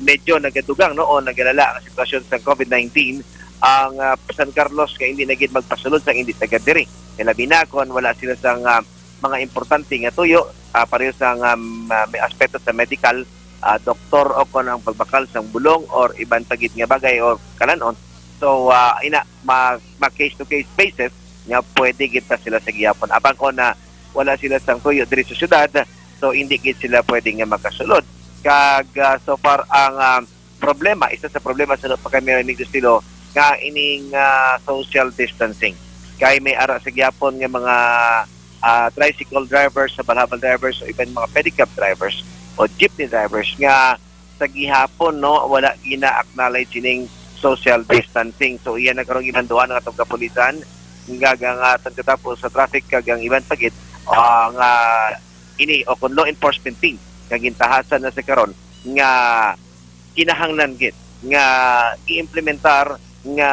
medyo nagadugang, no, o nagalala ang sitwasyon sa covid nineteen ang, ah, San Carlos nga hindi na gid magpasulod sa hindi taga diri. Ilabi na kon wala sila sang, ah, mga importante nga tuyo, ah, pareho sang, um, ah, may aspeto sa medical, ah, doktor o kon ang pagbakal sang bulong or iban pa gid nga bagay or kalanon. So, ah, ina ma, ma case to case basis nga pwede gid ta sila sa gihapon. Apang kon na wala sila sang tuyo diri sa syudad, so hindi gid sila pwede nga makasulod. Kag, ah, so far ang, ah, problema, isa sa problema sa pa kami ni Gustilo nga ining, ah, social distancing. Kay may ara sa gihapon nga mga, ah, tricycle drivers, sa balhabal drivers o iban mga pedicab drivers o jeepney drivers nga sa gihapon, no, wala gina-acknowledge ining social distancing. So iya na karong ginhanduan ng atong kapulisan nga nga aton katapo sa traffic kag ang iban pa gid, ah, nga ini o kung law enforcement team nga gintahasan na sa karon nga kinahanglan gid nga i-implementar nga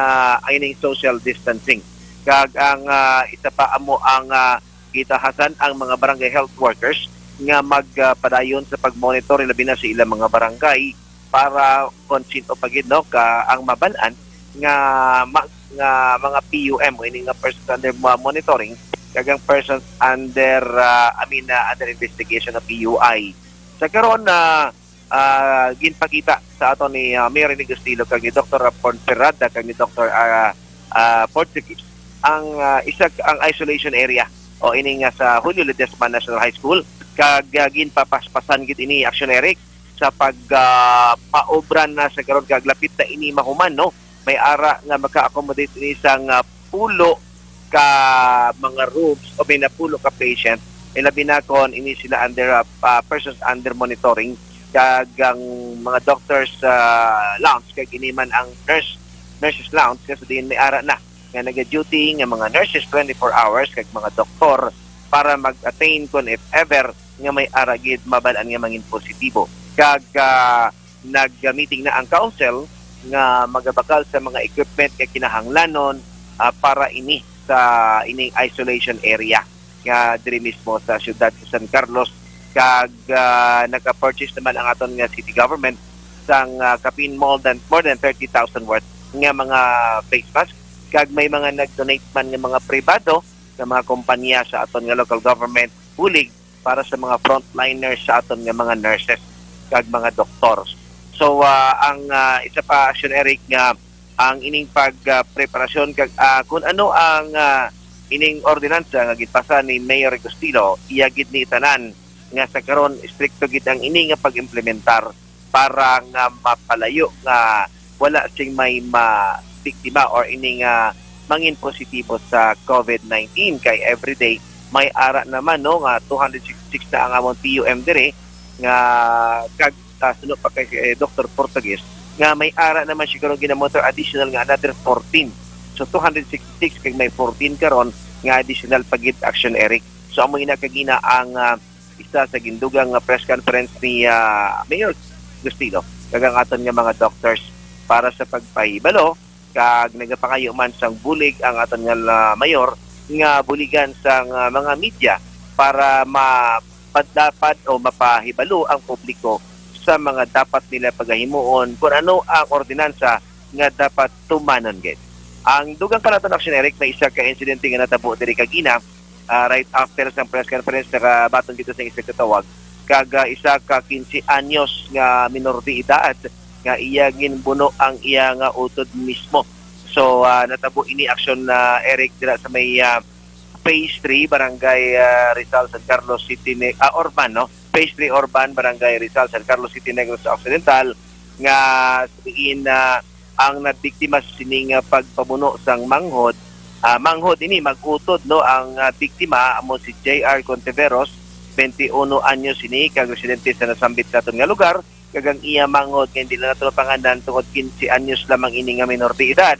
ining social distancing. Kag ang, ah, isa pa amo ang, ah, gitahasan ang mga barangay health workers nga magpadayon sa pag-monitor labi na sa ilang mga barangay para kung sino pa gid, no, ka ang mabalan nga ma, nga mga P U M o ini nga persons under mo-, monitoring kag ang persons under, ah, I mean, ah, under investigation o P U I. Sa karon na, ah, ginpakita sa aton ni, ah, Mayor Rene Gustilo kag ni Doktor Ponferrada kag ni Doktor, ah, ah, Portuguese ang, ah, isa ang isolation area o ini nga sa Julio Ledesma National High School kag, ah, ginpapaspasan gid ini, Action Eric, sa pag, ah, paobra na sa karon kag lapit na ini mahuman, no? May ara nga maka-accommodate ini sang, ah, pulo ka mga rooms o may napulo ka patient, ilabi na kon ini sila under, ah, ah, persons under monitoring kag ang mga doctors, ah, lounge kag ini man ang nurse nurses lounge nga sa diin may ara na nga naga-duty nga mga nurses twenty-four hours kag mga doktor para mag-attain kon if ever nga may ara gid mabalan nga mangin positibo. Kag, ah, nag-meeting na ang council nga magabakal sa mga equipment nga kinahanglanon, ah, para ini sa ining isolation area nga diri mismo sa siyudad sa San Carlos. Kag, ah, naka-purchase naman ang aton nga city government sang, ah, kapin more than, more than thirty thousand worth nga mga face mask. Kag may mga nag-donate man nga mga pribado nga mga kompanya sa aton nga local government bulig para sa mga frontliners sa aton nga mga nurses kag mga doktor. So, ah, ang, ah, isa pa, Action Eric, nga ang ining pag, ah, preparasyon kag, ah, kung ano ang, ah, ining ordinansa nga gipasa ni Mayor Agustino, iya gid ni tanan nga sa karon istrikto gid ang ini nga pag-implementar para nga mapalayo nga wala sing may mabiktima or ini nga mangin positibo sa covid nineteen. Kay everyday may ara naman, no, nga two hundred sixty-six na ang among P U M dire nga kag, ah, suno pa kay, eh, Doktor Portuguese nga may ara naman siguro ginamonitor additional nga another fourteen. So two hundred sixty-six kag may fourteen karon nga additional pa gid, Action Eric. So amo ina kagina ang, ah, isa sa gindugang nga press conference ni, ah, Mayor Gustino kag ang aton nga mga doctors para sa pagpahibalo kag nagapangayo man sang bulig ang aton nga la-, mayor nga buligan sang, ah, mga media para mapadlapad o mapahibalo ang publiko sa mga dapat nila pagahimuon kung ano ang ordinansa nga dapat tumanon gid. Ang dugang pa naton, Action Eric, may isa ka insidente nga natabo diri kagina, ah, right after sang press conference, nakabaton kita sa isa ka tawag kag, ah, isa ka quince anyos nga minor de edad nga iya ginbuno ang iya nga utod mismo. So, ah, natabo ini, Action, ah, Eric, dira sa may, ah, Phase three, Barangay, ah, Rizal, San Carlos City, ni, ah, Orban, no? Phase three Urban, Barangay Rizal, San Carlos City, Negros Occidental, nga diin, ah, ang nabiktima sa sining, ah, pagpamuno sang manghod. Ah, manghod ini, mag-utod, no, ang, ah, biktima amo si J R Contiveros, twenty-one anyos ini, kag residente sa nasambit naton nga lugar, kag ang iya manghod nga hindi lang nato mapangalan tungod quince anyos lamang ini nga minor de edad.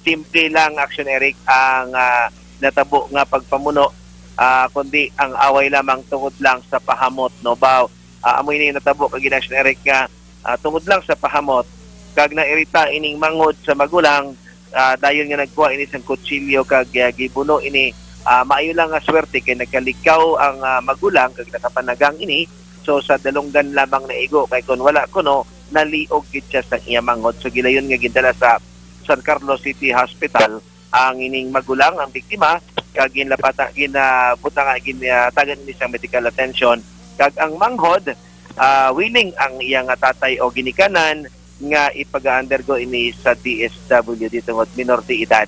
Simple lang, Action Eric, ang, ah, natabo nga pagpamuno, ah, kundi ang away lamang tungod lang sa pahamot, no? Baw, ah, amo ini natabo kag Action Eric nga, ah, tungod lang sa pahamot kag nairita ining manghod sa magulang, ah, dayon nga nagkuha ini sang kutsilyo kag, ah, gibuno ini. Ah, maayo lang nga swerte kay nagkalikaw ang, ah, magulang kag nakapanagang ini. So, sa dalunggan lamang naigo, kay kon wala kuno, naliog gid siya sa iya manghod. So, gilayon nga gindala sa San Carlos City Hospital ang ining magulang, ang biktima, kag ginlapata, gin, ah, buta nga ginatagan ini sang medical attention. Kag ang manghod, ah, willing ang iya nga tatay o ginikanan nga ipag-undergo ini sa D S W D tungod minor de edad.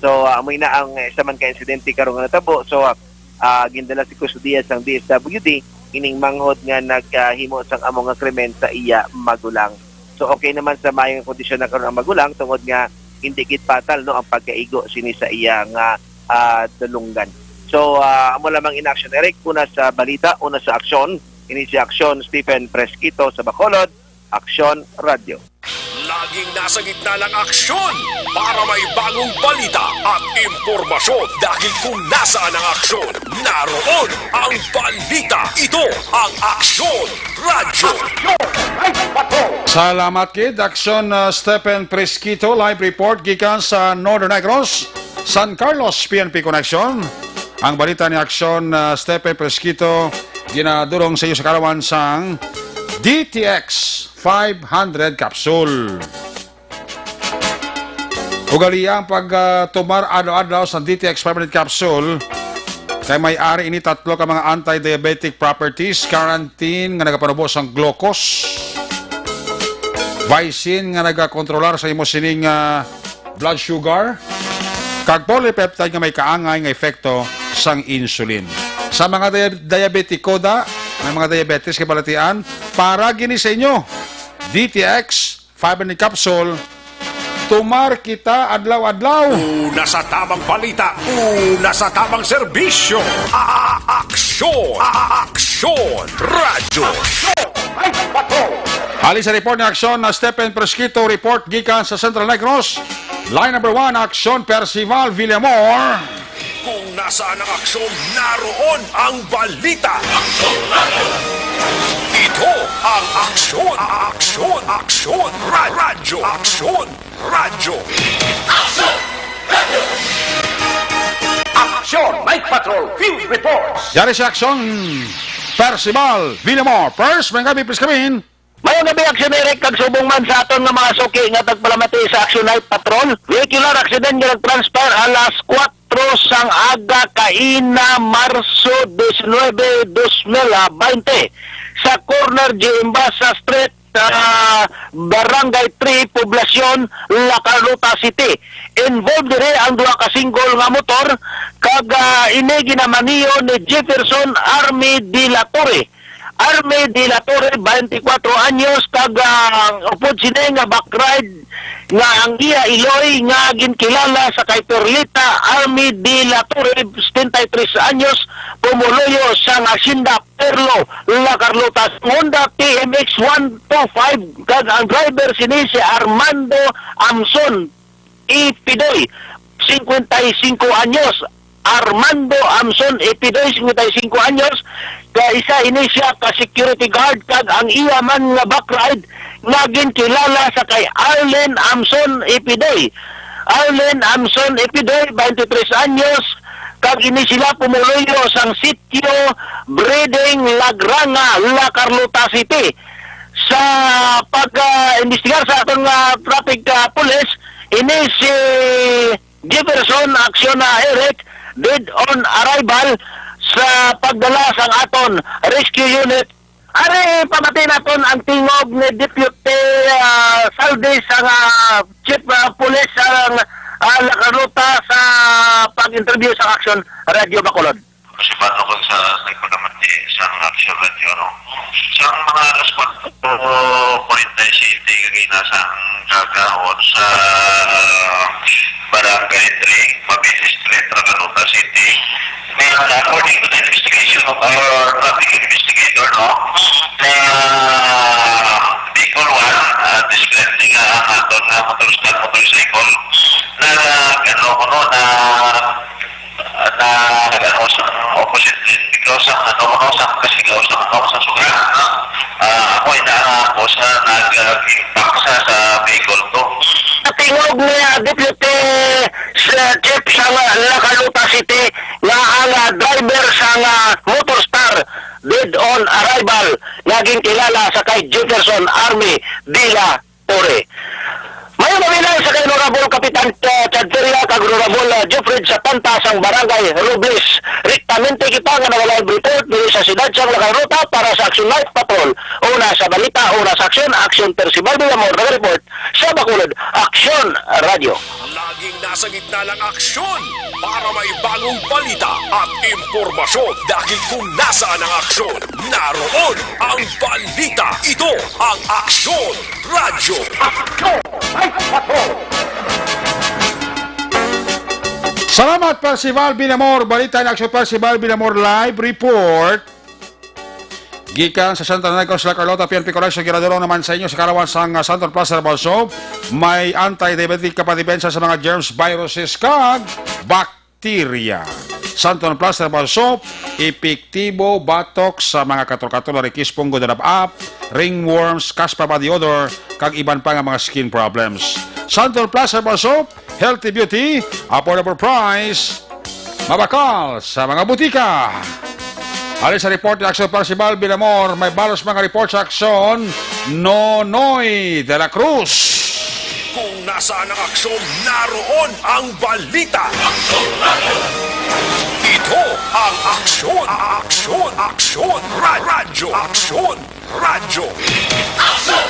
So, ah, amo na ang isa man ka insidente karon nga natabo. So, ah, ah, gindala sa kustodiya sang D S W D ining manghod nga naghimo sang amo nga krimen sa iya magulang. So, okay naman sa maayong kondisyon na karon ang magulang tungod nga hindi gid patal, no, ang pagkaigo sini sa iya nga, ah, dalunggan. So, ah, amo lamang in action, Eric. Una sa balita, una sa aksyon, ini si Aksyon Stephen Fresquito sa Bacolod, Aksyon Radio. Laging nasa gitna ng aksyon para may bagong balita at impormasyon. Dahil kung nasaan ang aksyon, naroon ang balita. Ito ang Aksyon Radyo. Salamat gid, Aksyon, uh, Stephen Fresquito, live report gikan sa Northern Negros, San Carlos, P N P Connection. Ang balita ni Aksyon, uh, Stephen Fresquito, ginadurong sa iyo sa kalawan sang D T X five hundred capsule. Ugaliya ang pag, ah, tumar adlaw-adlaw sa D T X five hundred capsule kay may ari ini tatlo ka mga anti-diabetic properties: carnitine nga nagapanubo sang glucose, vicin nga nagakontrolar sa imo sining, ah, blood sugar, kag polypeptide nga may kaangay nga epekto sang insulin. Sa mga dia-, diabetiko da, may mga diabetes kay balatian, para gini sa inyo. D T X five hundred capsule, tumar kita adlaw-adlaw. Una sa tamang balita, una sa tamang serbisyo. A-, a-, aksyon, a-, a-, aksyon, radyo. Halin sa report ni Aksyon na Stephen Fresquito, report gikan sa Central Negros. Line number one, Aksyon Percival Villamor. Kung nasaan ang aksyon, naroon ang balita. Ito ang Aksyon, Aksyon, Aksyon, Ra-, Radyo, Aksyon, Radyo. Aksyon, Night Patrol, Field Reports. Yari si Aksyon, Percival Villamor. First, may gabi, please come in. Mayong gabi, Aksyon Eric, kag subong man sa aton nga mga suki nga tagpalamati sa Action Night Patrol. Vehicular accident nga nag-transpire alas kuwatro sang aga kaina, Marso diecinuebe, dos mil baynte, sa corner G M Basa Street, sa Barangay three, Poblacion, La Carlota City. Involved diri ang duha ka single nga motor, kag, ah, ini ginamaniho ni Jefferson Army de la Torre. Army de la Torre, twenty-four anyos, kag, ah, upod sini nga backride nga ang iya iloy nga ginkilala sa kay Perlita Army de la Torre, setenta y tres anyos, pumuluyo sang Hacienda Perlo, La Carlota, Honda T M X one two five, kag ang driver sini si Armando Amson Ipidoy, cincuenta y cinco anyos. Armando Amson Ipidoy, cincuenta y cinco anyos, ka isa ini siya ka security guard, kag ang iya man nga backride nga ginkilala sa kay Arlen Amson Ipidoy. Arlen Amson Ipidoy, twenty-three anyos, kag ini sila pumuluyo sang sitio Breeding Lagranga, La Carlota City. Sa pag, ah, imbestigar sa aton, ah, traffic, ah, police, ini si Jefferson Acciona Eric, dead on arrival sa pagdala sang aton rescue unit. Ari, pamati naton ang tingog ni Deputy, ah, Saldes, ang, ah, Chief, ah, Police, ang, ah, La Carlota sa pag-interview sa Action Radio Bacolod. Si Bano kag sa nagpakamati sa Action Radio, no? Sa mga alas kwatro kuwarenta y siyete kagina sa kagahon sa Barangay three, Mabini Street, Racaluta City. Na, according to the investigation of our traffic investigator, no, na vehicle one, ah, describing nga ang aton nga motorista, motorcycle, na, ano, kuno, na, na, ano, sa opposite lane, because ang, ano, kuno, sa Kasigaw, sa, ano, sa suga, no? Ah, ako, inaangahan ko sa nag-, ah, paksa sa vehicle two. Natingog ni, ah, Deputy, ah, Chief sang, ah, Racaluta City nga ang, ah, driver sang, ah, Motorstar dead on arrival nga ginkilala sa kay Jefferson Army de la Torre. Maayong kabilang sa kay Honorable Kapitan, ah, Chad Feria kag Honorable, ah, Jeffred Satanta sang Barangay Robles. Rektamente kita nga nagalive report diri sa siyudad sang Racaluta para sa Action Night Patrol. Una sa balita, una sa aksyon, Action Percival Villamor, nag-report sa Bacolod Action Radio. Laging nasa gitna ng aksyon para may bagong balita at impormasyon. Dahil kung nasaan ang aksyon, naroon ang balita. Ito ang Aksyon Radyo. Aksyon! Ay, patrol! Salamat, Percival Villamor. Balita in Action, Percival Villamor, live report. Gikan sa Santa Negros, La Carlota, P N P Correction, ginadulong naman sa inyo sa kalawan sang, ah, Santon Plus Herbal Soap. May anti-diabetic ka pa depensa sa mga germs, viruses, kag bacteria. Santon Plus Herbal Soap, epektibo batok sa mga kator-kator, larikis, punggo, dalab-ap, ringworms, caspa, body odor, kag iban pa nga mga skin problems. Santon Plus Herbal Soap, healthy beauty, affordable price, mabakal sa mga butika. Halin sa report ni Aksyon Percival Villamor, may balos mga report sa Aksyon, Nonoy de la Cruz. Kung nasaan ang aksyon, naroon ang balita. Ito ang Aksyon, Aksyon, Aksyon, Ra-, Radyo, Aksyon. Radyo. Aksyon!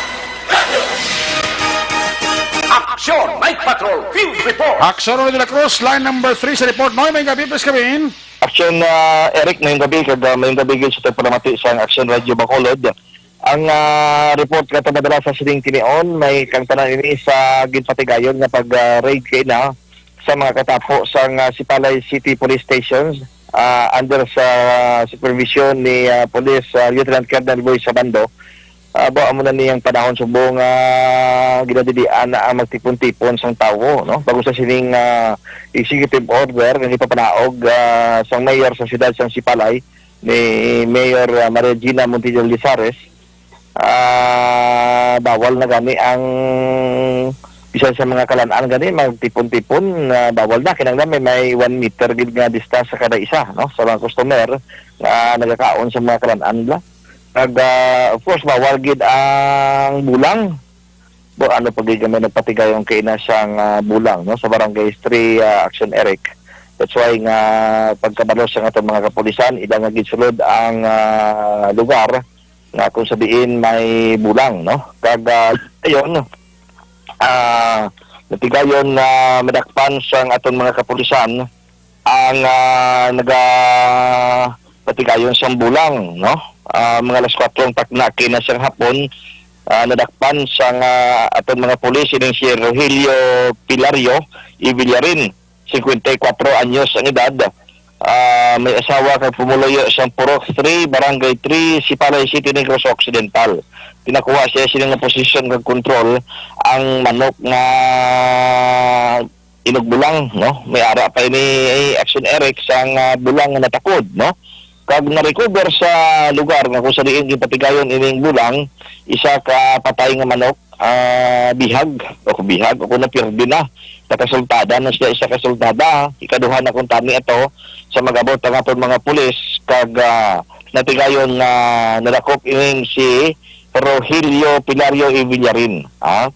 Aksyon! Night Patrol! Field Report! Aksyon, Ronnie de la Cruz, line number three sa report. Noy, may gabi, please, Kevin. Aksyon, ah, Eric, mayong gabi, kag, ah, mayong gabi gid sa pagpalamati sa Aksyon Radyo Bacolod. Ang, ah, report nga madala sa sining tinion, may kang tanan ini sa ginpatigayon nga pag, ah, raid kay na sa mga katapo sang, ah, Sipalay City Police Stations, ah, under sa supervision ni, ah, Police, ah, Lieutenant Colonel Boy Sabando. Ah, ba, amo na niyang panahon subong, ah, ginadilian na ang magtipon-tipon sang tawo, no? Bago sa sining, ah, executive order nga gipapanaog, ah, sang mayor sa siyudad sang Sipalay, ni Mayor, ah, Maria Gina Montilla Lizares, ah, bawal na gani ang bisan sa mga kalan-an gani magtipon-tipon, ah, bawal na. Kinahanglan may, may one meter gid nga distansya kada isa, no, sa mga customer nga nagakaon sa mga kalan-an nila. Kag, ah, of course, bawal gid ang bulang. Bo, ano pa gid kami nagpatigayon kay na sang, ah, bulang, no, sa Barangay three, ah, Action Eric. That's why nga pagkabalo sa aton mga kapulisan, ila nga ginsulod ang, ah, lugar nga kung sa diin may bulang, no? Kag, ah, ayun, ah, natigayon nga madakpan sang aton mga kapulisan ang, ah, naga-, patigayon sang bulang, no? Ah, mga alas kwatro ang takna kina sang hapon, ah, nadakpan sang, ah, aton mga pulis ining si Rogelio Pilario Ivillarin, singkwenta y kuwatro anyos ang edad. Ah, may asawa kag pumuluyo sang Purok three, Barangay three, Sipalay City, Negros Occidental. Pinakuha siya sini nga posisyon kag kontrol ang manok nga inugbulang, no? May ara pa ini, eh, Action Eric sang, ah, bulang nga natakod, no? Kag na-recover sa lugar nga kung sa diin ginpatigayon ining bulang, isa ka patay nga manok, ah, bihag, o bihag, o kung napirdi na, nakasultada na siya, isa ka sultada, ikaduha na kung tani ato, sa mag-abot ang aton mga pulis, kag, ah, natigayon nga nadakop ining si Rogelio Pilario Ivillarin, ha?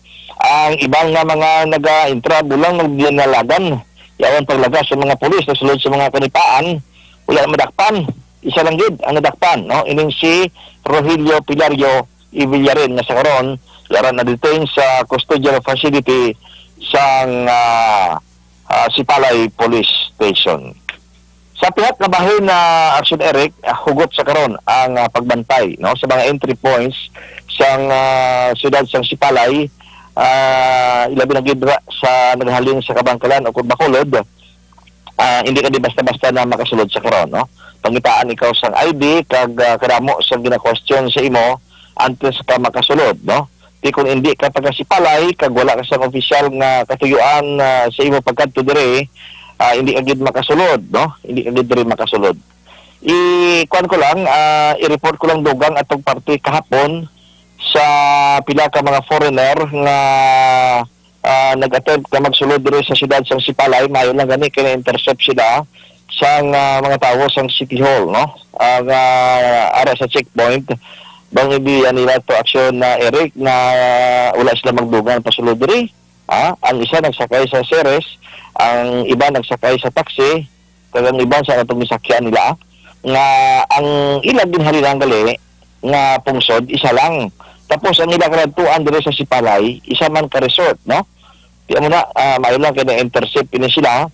Ang iban nga mga naga-intra, bulang nagdinalagan. Yawan paglagas sa mga pulis na sulod sa mga kanipaan, wala na madakpan. Isa lang gid ang nadakpan, no? Ining si Rogelio Pilario Ivillarin nga sa karon, yara na-detain sa custodial facility sang, ah, ah, Sipalay Police Station. Sa pihak nga bahin na aksyon, Eric, ah, hugot sa karon ang, ah, pagbantay, no, sa mga entry points sang, ah, siyudad sang Sipalay, ah, ilabi na gid ra sa naghalin sa Kabankalan o kung Bacolod, ah, hindi ka di basta-basta na makasulod sa karon, no? Pangitaan ikaw sang I D kag, ah, kadamo sang gina-question sa imo antes ka makasulod, no? Di kung hindi ka taga Sipalay kag wala ka sang opisyal nga katuyuan, ah, sa imo pagkadto diri, ah, hindi ka gid makasulod, no? Hindi ka gid diri makasulod. I, kuwan ko lang, ah, i-report ko lang dugang atong parte kahapon sa pila ka mga foreigner nga, ah, nag-attempt nga magsulod diri sa siyudad sang Sipalay. Maayo lang gani kay na-intercept sila sang, ah, mga tawo sang City Hall, no? Ang, ah, ara sa checkpoint, bang ibiya nila to aksyon na, Eric, na wala sila magdugang pasulod diri. Ha? Ang isa nagsakay sa Ceres, ang iba nagsakay sa taxi, kag ang iban sa atong gisakyan nila, nga ang ila ginhalinan gali nga pungsod, isa lang. Tapos ang ila karadtuan diri sa Sipalay, isa man ka resort, no? Di amo na, ah, maayo lang kay na-intercept ini sila,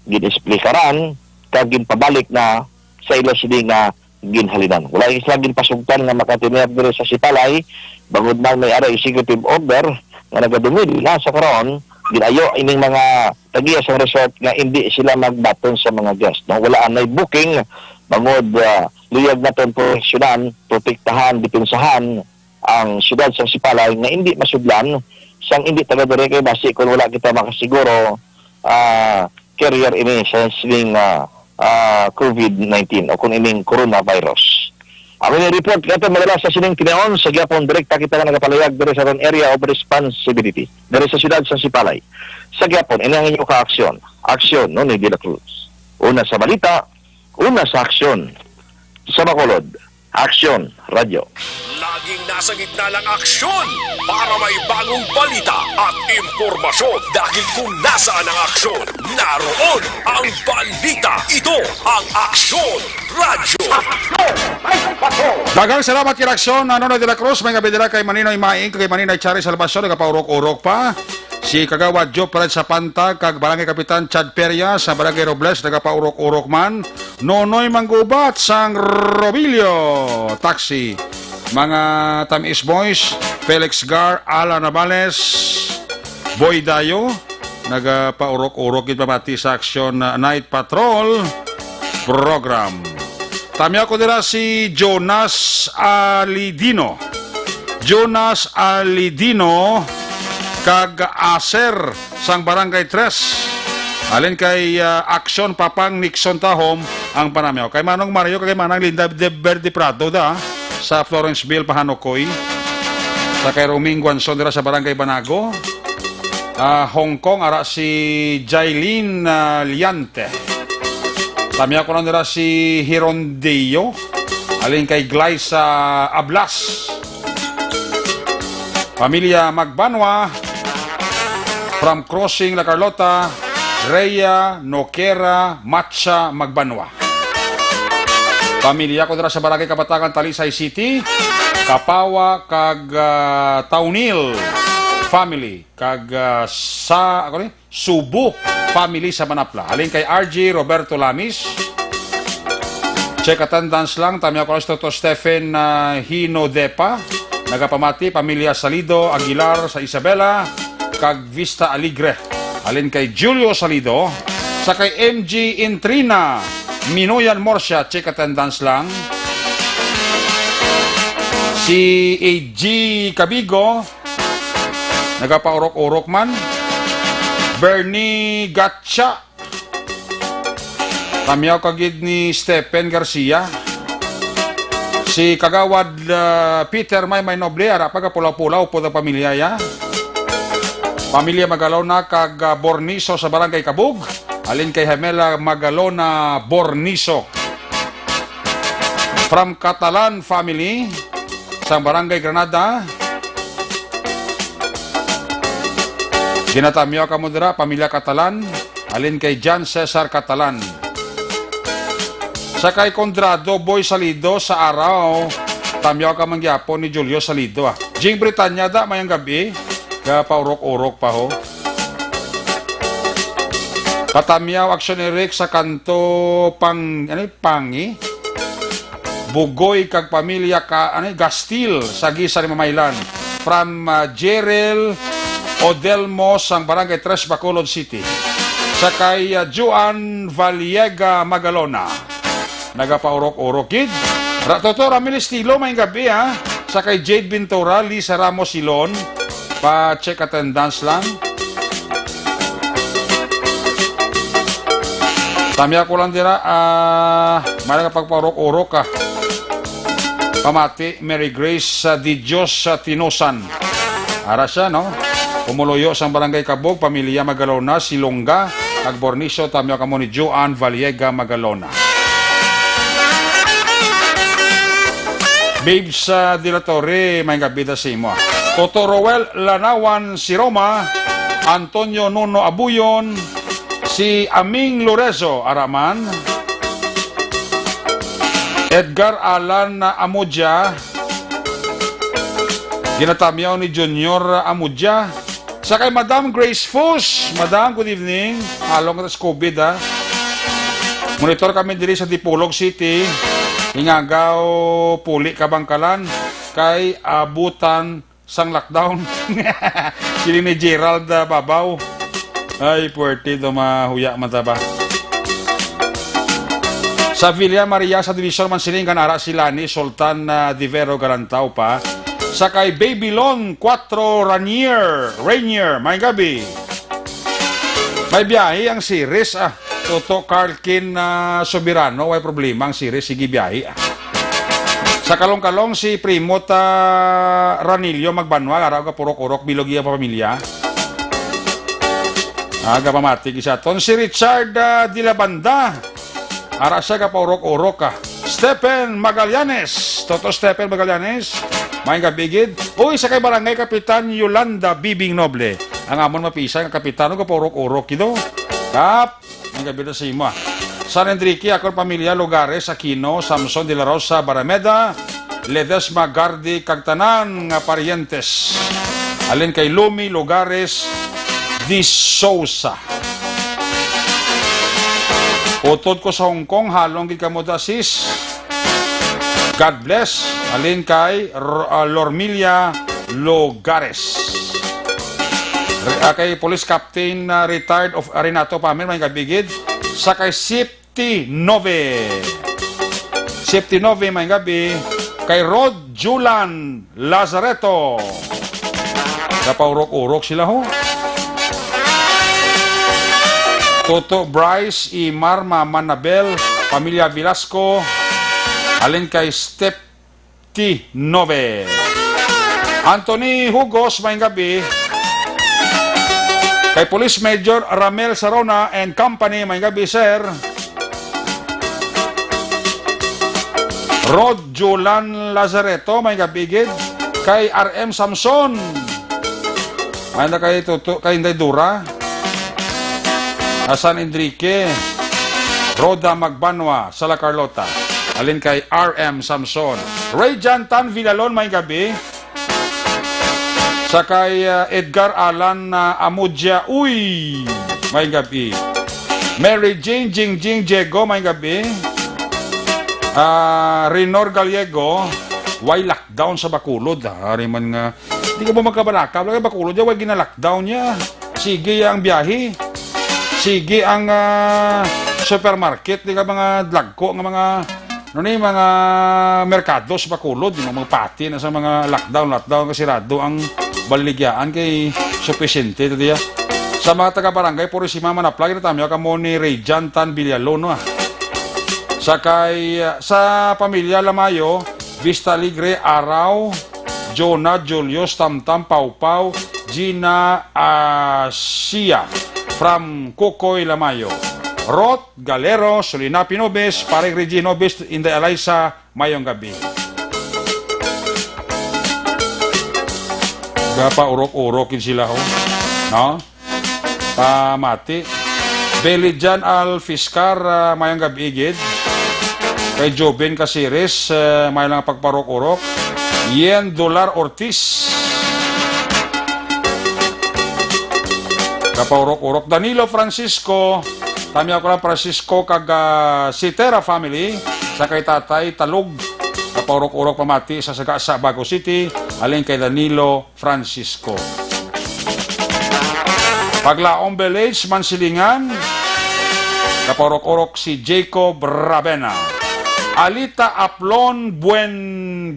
gin-esplikaran, kag ginpabalik na sa ila sini nga ginhalinan. Wala sila ginpasugtan nga makatener diri sa Sipalay, bangod man may ara executive order nga nagadumil na sa karon, ginayo ining mga tagiya sang resort nga indi sila magbaton sa mga guest, no? Wala anay booking, bangod, ah, luyag naton proteksyonan, protektahan, depensahan ang siyudad sang Sipalay nga indi masudlan sang indi taga diri, kay basi kon wala kita makasiguro, ah, carrier ini sa sining, ah, ah, COVID nineteen o kung ining coronavirus. Ang ining report nga ito madala sa sining tinaon, sa gyapon direkta kita nga nagapalayag diri sa aton area of responsibility, diri sa siyudad sa Sipalay. Sa gyapon, ini ang inyo kaaksyon. Aksyon, no, ni De La Cruz. Una sa balita, una sa aksyon. Sa Bacolod, Aksyon, Radyo. Laging nasa gitna ng aksyon para may bagong balita at impormasyon. Dahil kung nasaan ang aksyon, naroon ang balita. Ito ang Aksyon Radyo. Daghang salamat kay Aksyon, Nonoy de la Cruz, may nga bidira kay Maninoy Maing, kay Maninoy Charis Salvacion, nagapaurok-urok pa. Si Kagawad Joe Perez Sapanta kag Barangay Kapitan Chad Peria sa Barangay Robles nagapaurok-urok man. Nonoy Manggubat sang Robilio Taxi. Mga Tamis Boys, Felix Gar, Alan Navales, Boy Dayo, nagapaurok-urok gid pamati sa Aksyon, uh, Night Patrol Program. Tamyaw ko dira si Jonas Alidino. Jonas Alidino kag Aser sang Barangay Tres. Halin kay, ah, Aksyon Papang Nixon Tahom ang panamyaw. Kay Manong Mario kag kay Manang Linda de Verde Prado da sa Florenceville, Pahanukoy. Sa kay Roming Guanzon dira sa Barangay Banago. Ah, Hong Kong, ara si Jailin, ah, Liante. Tamyaw ko lang dira si Hirondeo. Halin kay Glyza Ablas. Pamilya Magbanwa, from Crossing La Carlota, Rhea Noquera Macha Magbanwa. Pamilya ko dira sa Barangay Kabatagan, Talisay City, Kapawa kag, ah, Taunil family, kag, ah, sa, ako ni, Subo family sa Manapla. Halin kay R G Roberto Lamis. Check attendance lang, tamyaw ko lang si Toto Stephen, ah, Hinodepa. Nagapamati, pamilya Salido, Aguilar sa Isabela, kag Vista Alegre. Halin kay Julio Salido, sa kay M G Intrina, Minoyan Morsia, check attendance lang. Si A G Cabigo, nagapaurok-urok man. Bernie Gatcha. Tamyaw ka gid ni Stephen Garcia. Si Kagawad, ah, Peter Maymay Noble, ara pa, kapulaw-pulaw po ang pamilya ya. Pamilya Magalona kag, ah, Borniso sa Barangay Kabug. Halin kay Jamela Magalona Borniso. From Catalan family, sa Barangay Granada. Ginatamyaw kamo dira, pamilya Catalan, halin kay John Cesar Catalan. Sa kay Condrado Boy Salido sa Araw, tamyaw ka man gyapon ni Julio Salido, ah. Jing Britanya da, mayang gabi, ka paurok-urok pa ho. Patamyaw, Action Eric, sa kanto pang, ano, pangi? Bugoy kag pamilya ka, ano, Gastil, sa Gisa ni Mamaylan. From, ah, Jerel Odelmo sang Barangay Tres, Bacolod City. Sa kay, ah, Juan Valiega Magalona. Nagapaurok-urok gid. Ra-, Toto Ramil Estilo, may gabi, ha. Sa kay Jade Ventura, Lisa Ramos Silon. Pa-check attendance lang. Tamya ko lang dira, ah, may nagapagpaurok-urok, ah. Pamati, Mary Grace, ah, Di Dios, ah, Tinosan. Ara siya, no? Pumuluyo sang Barangay Kabog, pamilya Magalona, Silonga, kag Borniso, tamya kamo ni Joan Valiega Magalona. Babes, ah, de la Torre, may gabi da sa imo. Toto Roel Lanawan, si Roma, Antonio Nuno Abuyon, si Aming Lorezo, Araman, Edgar Alan Amudia, ginatamyaw ni Junior Amudia, sa kay Madam Grace Fus. Madam, good evening. Along ka sa COVID, ha? Monitor kami diri sa Dipolog City. Ingagaw, puli ka bangkalan kay abutan sang lockdown. Siling ni Gerald, ah, Babaw. Ay, puwerte to, mahuya man ta ba. Sa Villa Maria sa Division man sining kan ara si Lani Sultan, ah, Divero Galantaw pa. Sa kay Babylon Cuatro Ranier, Rainier, may gabi. May biyahe ang series, ah. Toto Carlkin, ah, Soberano, way problema ang series, sige biyahe, ah. Sa kalong-kalong si Primo ta Ranillo Magbanwa, ara gapurok-urok, bilog iya pamilya. Ah, gapamati gid sa aton. Si Richard, ah, de la Banda, ara siya gapaurok-urok, ah. Stephen Magallanes, Toto Stephen Magallanes, may gabi gid. Uy, sa kay Barangay Kapitan Yolanda Bibing Noble. Ang amon mapisan nga kapitan, gapaurok-urok gid, oh. Kap, Ang gabi na sa imo, ah. San Enrique, akon pamilya, Lugares, Aquino, Samson de la Rosa, Barameda, Ledesma, Gardi, kag tanan nga parientes. Alin kay Lumi, Lugares, De Souza. Utod ko sa Hong Kong, halong gid kamo da, sis. God bless. Alin kay R-, ah, Lormilia Lugares. Re-, ah, kay Police Captain, ah, retired of Renato Pamer, may gabi gid. Sa kay Safety Nove. Safety Nove, may gabi. Kay Rod Julan Lazareto. Napaurok-urok sila, ho. Toto Bryce, Imar, Mama Nabel, Pamilya Velasco, alin kay Step T nove. Anthony Hugos, may gabi. Kay Police Major Ramel Sarona and Company, may gabi, sir. Rod Julan Lazareto, may gabi gid. Kay R M Samson. May na kay Tuto, kay Inday Dura. Asan Enrique? Rhoda Magbanwa, Sala Carlota. Alin kay R M Samson. Ray Jantan Villalon, may gabi. Sa kay, ah, Edgar Alan, ah, Amudia, uy, may gabi. Mary Jane Jingjing Diego, may gabi. Ah, Rinor Gallego, way lockdown sa Bacolod, ah. Ari man nga, di ka mo magkabalaka, wala kay Bacolod, way gina-lockdown niya. Sige ang biyahe. Sige ang, ah, supermarket, di ka mga dagko nga mga Ano ni mga merkado sa Bacolod, you know, mga pati na sa mga lockdown, lockdown, kasirado ang baligyaan kay supisente to diya. Sa mga taga-barangay Purisima, Manaplag, ginatamyaw kamo ni Ray Jan Tan Villalon, no, ah. Sa kay, ah, sa pamilya Lamayo, Vista Alegre, Araw, Jonah, Julius, Tamtam, Pawpaw, Gina, Asia, from Kukoy, Lamayo. Rot, Galero, Solina Pinobes, Pareng Reggie Nobes, Inday Alaysa, mayong gabi. Gapaurok-urok gid sila, ho. No? Pamati. Belijan Al Fiscar, ah, mayong gabi gid. Kay Joven Casiris, ah, may lang pagparok-urok. Yen Dolar Ortiz. Kapaurok-urok Danilo Francisco, Tamya ko lang Francisco kag, ah, Sitera family, sa kay Tatay Talog. Kapaurok-urok pamati sa Sagasa, Bago City, alin kay Danilo Francisco. Paglaom Village, Mansilingan, kapaurok-urok si Jacob Ravena. Alita Aplon, buen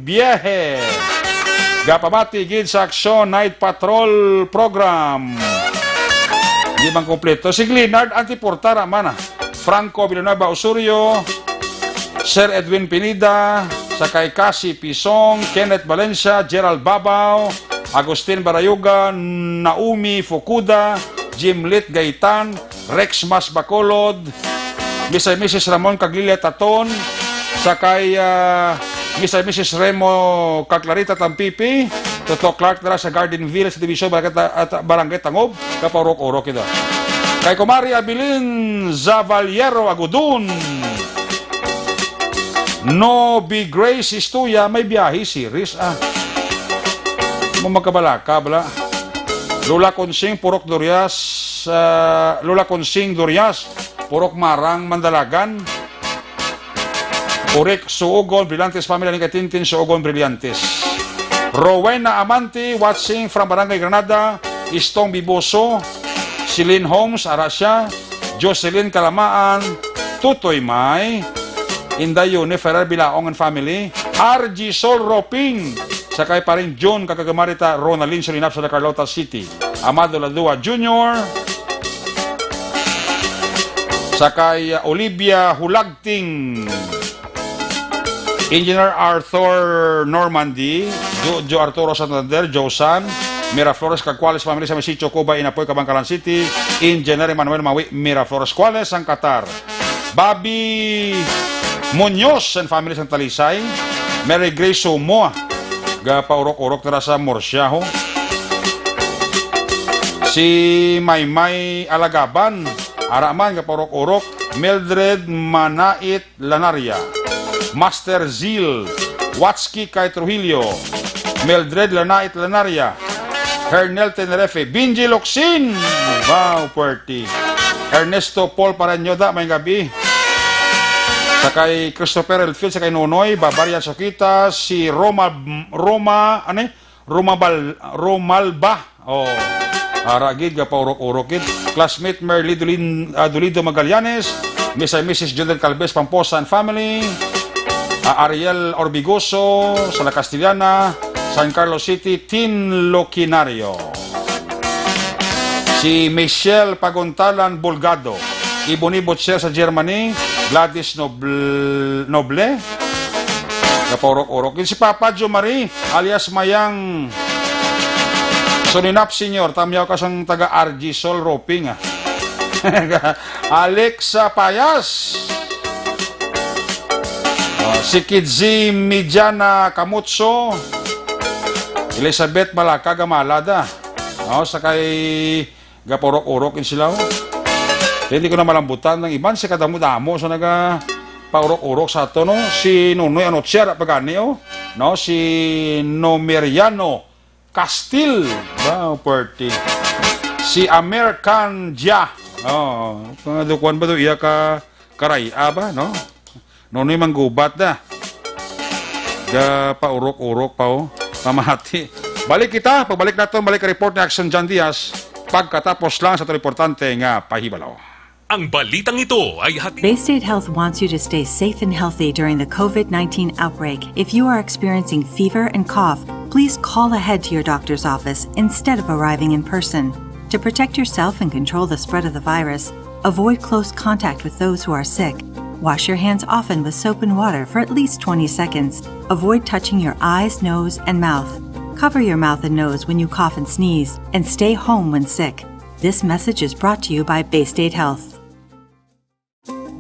biyahe. Gapamati gid sa Aksyon Night Patrol Program. Di man kompleto. Si Leonard Antiporta ra man, ah. Franco Villanueva Osorio, Sir Edwin Pineda, sa kay Cassie Pisong, Kenneth Valencia, Gerald Babao, Agustin Barayuga, Naomi Fukuda, Jimlit Gaitan, Rex Mas Bacolod, Mister and Missus Ramon kag Lilia Taton, sa kay, ah, Mister and Missus Remo kag Clarita Tampipi, Toto Clark dira sa Garden Village Division, Barangay Ta-, at Barangay Tangob, kapaurok-urok ito. Kay Kumari Abilin Zavaliero Agudon, No Big Grace Istuya, may biyahe series, ah. Mo magkabalaka, bala. Lola Consing, Purok Durias, ah, Lola Consing Durias, Purok Marang, Mandalagan. Urik Suugon, Brillantes family, ni kay Tintin Suugon, Brillantes. Rowena Amante, watching from Barangay Granada, Istong Biboso, Celine Holmes, ara siya, Jocelyn Kalamaan, Tutoy May, Inday Yone Ferrer Bilaong and family, R G Sol Roping, sa kay Paring Jun, kag Marita Ronaldin Solinap sa Carlota City, Amado Ladua Junior, sa kay, uh, Olivia Hulagting, Engineer Arthur Normandy, Jojo Arturo Santander, Josan, Miraflores, kag Cuales family sa may Sitio Cuba, Inapoy, Kabankalan City, Engineer Emmanuel Mawi, Miraflores, Cuales, sang Qatar. Bobby Muñoz and family sang Talisay, Mary Grace Sumo, gapaurok-urok dira sa Murcia, ho. Si Maymay Alagaban, ara man, gapaurok-urok, Mildred Manait Lanaria, Master Zeal, Watski kay Trujillo, Mildred Lanait Lanaria, Hernel Tenerife, Benji Locsin, wow, puwerte. Ernesto Paul Paranyoda, may gabi. Sa kay Christopher Elfil, sa kay Nonoy, Barbarian Sokita, si Roma, Roma, ano eh? Romabal-, Romalba. Oh. Ara gid, gapaurok-urok gid. Classmate Merly Dolin-, ah, Dolido Magallanes, Mister and Missus Jonathan Calves Pamposa and family, ah, Ariel Orbigoso, sa La Castellana, San Carlos City, Tin Loquinario. Si Michelle Paguntalan Bulgado, Iboni Butcher sa Germany, Gladys Noble, Noble, gapaurok-urok. Yun si Papa Joe Marie, alias Mayang Solinap Senior, tamyaw ka sang taga R G Sol Roping, ah. Alexa Payas. Ah, si Kidzi Midiana Camutso, Elizabeth Balaka Gamalada. No, sa kay gapaurok-urok in sila, oh. Kaya hindi ko na malambutan ng iban, si kadamo-damo sa naga paurok-urok sa ato, no? Si Nonoy Anoche, ara pa gani, oh. No, si Nomeriano Castil. Wow, puwerte. Si American Dia. Oh, mga dukuan ba to? Iya ka karay-a ba, no? Nonoy Manggubat da. Gapaurok-urok pa, oh. Pamati. Balik kita. Pagbalik naton, balik ang report ni Action John Diaz. Pagkatapos lang sa importante nga pahibalo. Ang balitang ito ay hat- Bay State Health wants you to stay safe and healthy during the COVID nineteen outbreak. If you are experiencing fever and cough, please call ahead to your doctor's office instead of arriving in person. To protect yourself and control the spread of the virus, avoid close contact with those who are sick. Wash your hands often with soap and water for at least twenty seconds. Avoid touching your eyes, nose, and mouth. Cover your mouth and nose when you cough and sneeze, and stay home when sick. This message is brought to you by Bay State Health.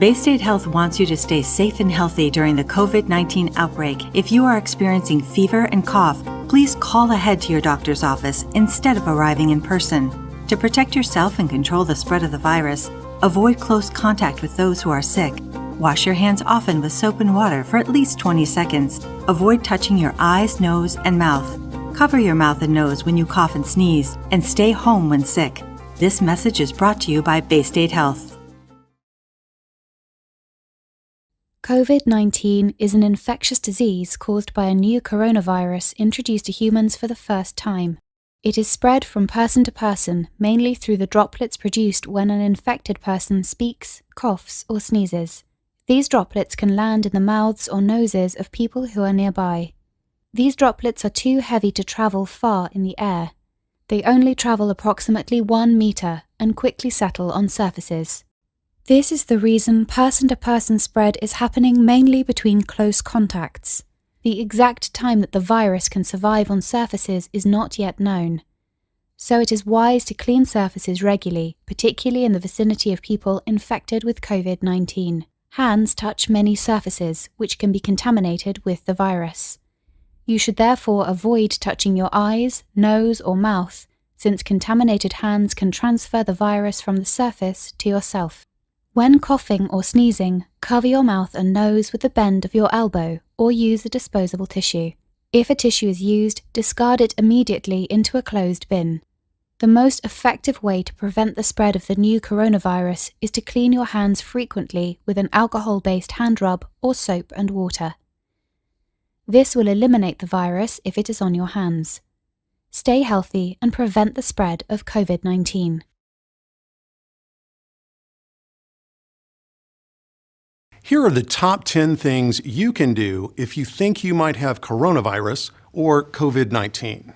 Bay State Health wants you to stay safe and healthy during the COVID nineteen outbreak. If you are experiencing fever and cough, please call ahead to your doctor's office instead of arriving in person. To protect yourself and control the spread of the virus, avoid close contact with those who are sick. Wash your hands often with soap and water for at least twenty seconds. Avoid touching your eyes, nose, and mouth. Cover your mouth and nose when you cough and sneeze, and stay home when sick. This message is brought to you by Bay State Health. COVID nineteen is an infectious disease caused by a new coronavirus introduced to humans for the first time. It is spread from person to person, mainly through the droplets produced when an infected person speaks, coughs, or sneezes. These droplets can land in the mouths or noses of people who are nearby. These droplets are too heavy to travel far in the air. They only travel approximately one meter and quickly settle on surfaces. This is the reason person-to-person spread is happening mainly between close contacts. The exact time that the virus can survive on surfaces is not yet known. So it is wise to clean surfaces regularly, particularly in the vicinity of people infected with COVID nineteen. Hands touch many surfaces which can be contaminated with the virus. You should therefore avoid touching your eyes, nose, or mouth, since contaminated hands can transfer the virus from the surface to yourself. When coughing or sneezing, cover your mouth and nose with the bend of your elbow or use a disposable tissue. If a tissue is used, discard it immediately into a closed bin. The most effective way to prevent the spread of the new coronavirus is to clean your hands frequently with an alcohol-based hand rub or soap and water. This will eliminate the virus if it is on your hands. Stay healthy and prevent the spread of COVID nineteen. Here are the top ten things you can do if you think you might have coronavirus or COVID nineteen.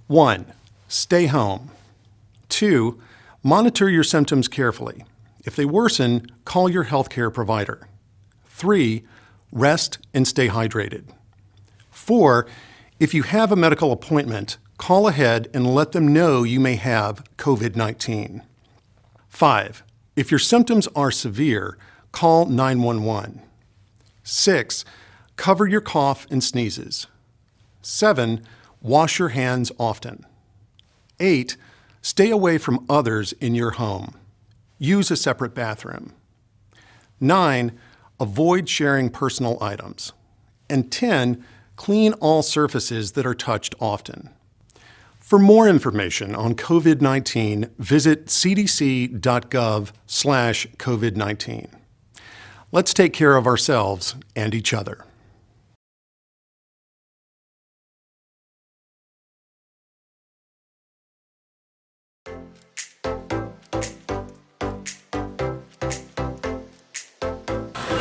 One, stay home. Two, monitor your symptoms carefully. If they worsen, call your healthcare provider. Three, rest and stay hydrated. Four, if you have a medical appointment, call ahead and let them know you may have COVID nineteen. Five, if your symptoms are severe, call nine one one. Six, cover your cough and sneezes. Seven, wash your hands often. Eight, stay away from others in your home. Use a separate bathroom. Nine, avoid sharing personal items. And ten, clean all surfaces that are touched often. For more information on COVID nineteen, visit C D C dot gov slash COVID nineteen. Let's take care of ourselves and each other.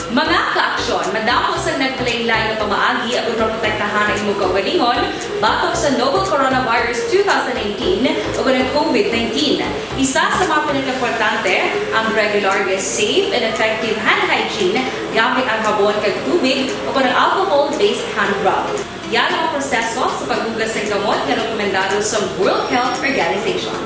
Mga ka-aksyon, madamo sang nagkalain-lain nga pamaagi aron maprotektahan ang imo kaugalingon batok sa novel coronavirus two thousand nineteen o ang COVID nineteen. Isa sa mga pinakaimportante ang regular nga safe and effective hand hygiene gamit ang habon kag tubig o ang alcohol-based hand rub. Yan ang proseso sa paghugas sang kamot nga rekomendado sa World Health Organization.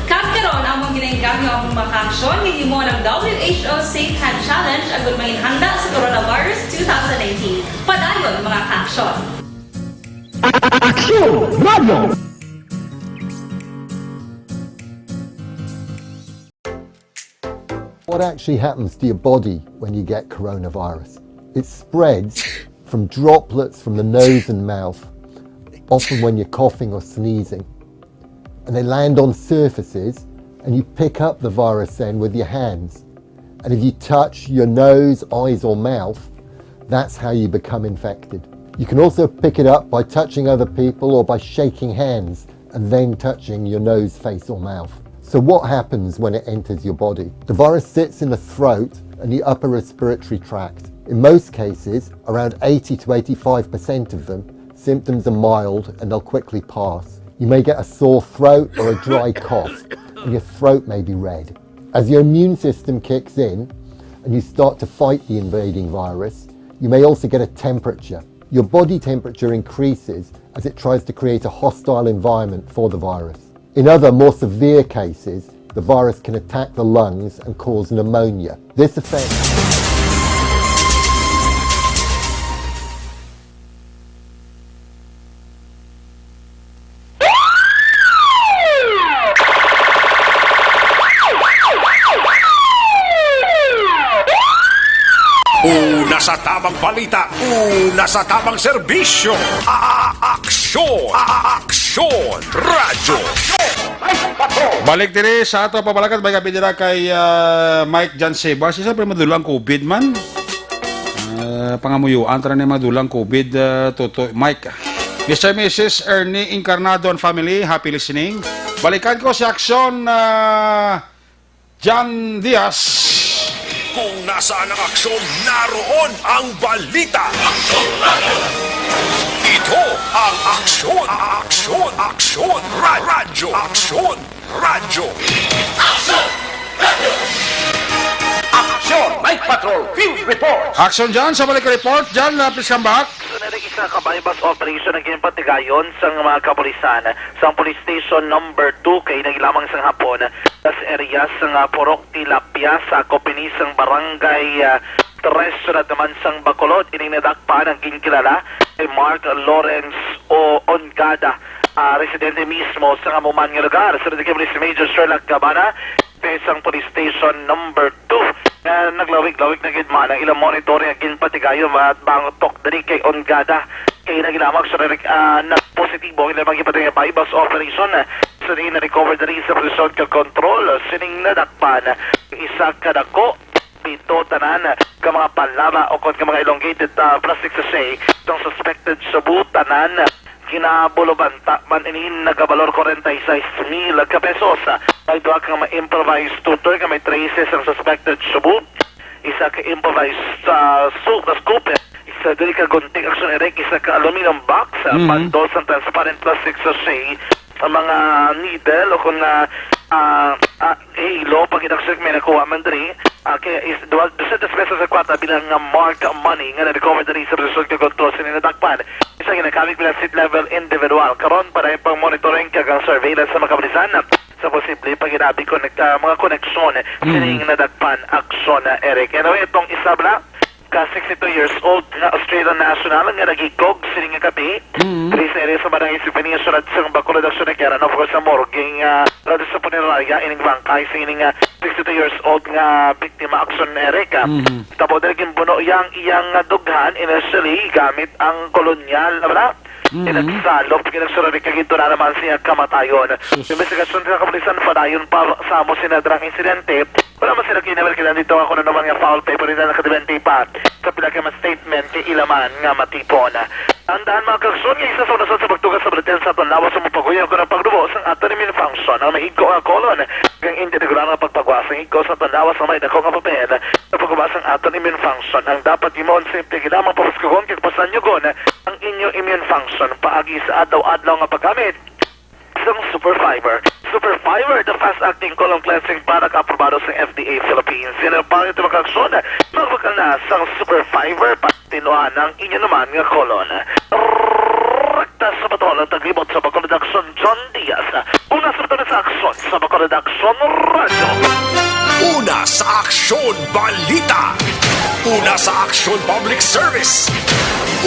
Kag karon, amon ginaengganyo ang mga kaaksyon nga himo ng W H O Safe Hand Challenge agud manginhanda sa coronavirus two thousand nineteen. Padayon, mga kaaksyon. Aksyon Radio! What actually happens to your body when you get coronavirus? It spreads from droplets from the nose and mouth, often when you're coughing or sneezing, and they land on surfaces, and you pick up the virus then with your hands. And if you touch your nose, eyes, or mouth, that's how you become infected. You can also pick it up by touching other people or by shaking hands and then touching your nose, face, or mouth. So, what happens when it enters your body? The virus sits in the throat and the upper respiratory tract. In most cases, around eighty to eighty-five percent of them, symptoms are mild and they'll quickly pass. You may get a sore throat or a dry cough, and your throat may be red. As your immune system kicks in and you start to fight the invading virus, you may also get a temperature. Your body temperature increases as it tries to create a hostile environment for the virus. In other, more severe cases, the virus can attack the lungs and cause pneumonia. This affects Una sa tamang balita, una sa tamang serbisyo, a-, aksyon, a-, aksyon, radyo. Balik diri sa ato pamalakat, may gabi dira kay, ah, Mike Jan Sebas. Isa pa madulang COVID man. Ah, pangamuyuan tara ni madulang COVID, ah, Toto, Mike. Mister Missus Ernie Incarnado and family, happy listening. Balikan ko si Aksyon, ah, Jan Diaz. Kung nasaan ang aksyon, naroon ang balita. Ito ang Aksyon, Aksyon, Aksyon, Ra-, Radyo, Aksyon, Radyo. Aksyon, Night Patrol, Field Report. Aksyon, Jan, sa balik report. Jan, uh, please come back. Sunod ang isa ka buy-bust operation ang ginpatigayon sang mga kapulisan sang Police Station Number Two kay naglamang sang hapon sa area sang, ah, Purok Tilapia, sakop ini sang Barangay, ah, Tres, syudad naman sang Bacolod. Ining nadakpan ang ginkilala kay Mark Lawrence o Ongada, ah, residente mismo sang amo man nga lugar. Sunod kay Police Major Sherlock Gabana, sang Police Station Number Two, nga naglawig-lawig na gid man ang ilang monitoring nga ginpatigayon at bangtok diri kay Ongada. Kay nagilamag sa, ah, nagpositibo ang ilang mga ginpatigayon nga buy-bust operation. Sa diin na-recover diri sa posisyon ka kontrol sining nadakpan, isa ka dako, pito tanan ka mga palaba o kon ka mga elongated, ah, plastic sachet sang suspected shabu, tanan ginabulobanta man ini nagabalor forty-six mil ka pesos. May duha ka mga improvised tutor nga may traces sang suspected shabu, isa ka improvised, ah, scoop, scoop, isa diri ka gunting action, erek, isa ka aluminum box, ah, Mhm. bundle sang transparent plastic sachet, ang mga needle o kung, ah, ah, ah, halo pa gid action may nakuha man diri. Ah, kay is duha, dusyentos pesos sa kwarta bilang nga marked money nga na-recover diri sa posisyon kag kontrol sini nadakpan. Isa ginagamit bilang street level individual. Karon, padayon pang monitoring kag ang surveillance sa mga kapulisan sa posible pa ginabi konek-, ah, mga koneksyon Mhm. sining nadakpan aksyon na, Eric. Anyway, itong isa bala ka sixty-two years old nga Australian national nga nagikog sining nga gabi Mhm. diri sa area sa Barangay Symphony, syudad sang Bacolod, aksyon na kaya, of course, sa morgue nga radyo sa punerarya ining bangkay sa ining, ah, sixty-two years old nga biktima, aksyon, Eric. Mhm. Tabo diri ginbuno iya ang iyang, ah, dughan initially gamit ang kolonyal, wala? Mhm. Pinagsalop, pinagsurari kag ito na naman siya kamatayon. Sus. Investigasyon sa kapulisan padayon pa sa amo sina drang insidente. Wala man sila kinawil kailan dito nga kung ano man nga foul play, pero na nakadibente pa sa pila ka mga statement kay ila man nga matipon. Tandaan, mga kaksyon, nga isa sa unasad sa pagtugas sa bulletin sa aton lawas sa mga paguyang kung ang pagdubo sang aton immune function ang mahigko nga colon. Ang hindi regular nga pagpagwa sang higko sa aton lawas ang may dako nga papel sa pagkuba sang aton immune function. Ang dapat himuon simple lamang, papuskugon kag pasanyugon ang inyo immune function paagi sa adlaw-adlaw nga paggamit sang Super Fiber. Super Fiber, the fast-acting colon cleansing product, aprobado sa F D A Philippines. Yan ang pangit mga kaksyon. Magbakal na sang Super Fiber para tinuan ang inyo naman nga colon. Rekta sa patol ang taglibot sa Bacolod Aksyon, John Diaz. Una sa patol sa aksyon sa Bacolod Aksyon Radyo. Una sa aksyon balita. Una sa aksyon public service.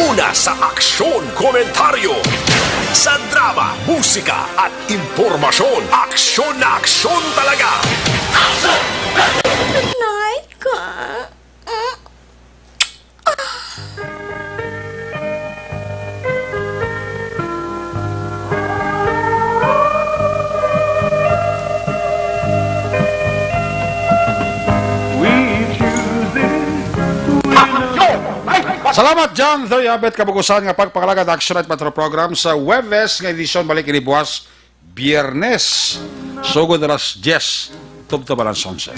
Una sa aksyon komentaryo. Sa drama, musika at impormasyon, aksyon na aksyon talaga. Salamat, John. There you have it, kabukusan nga pagpangalagad Action Night Patrol Program sa Huwebes nga edisyon. Balik ini buwas, Biyernes, sugod alas diyes, tubtob alas onse.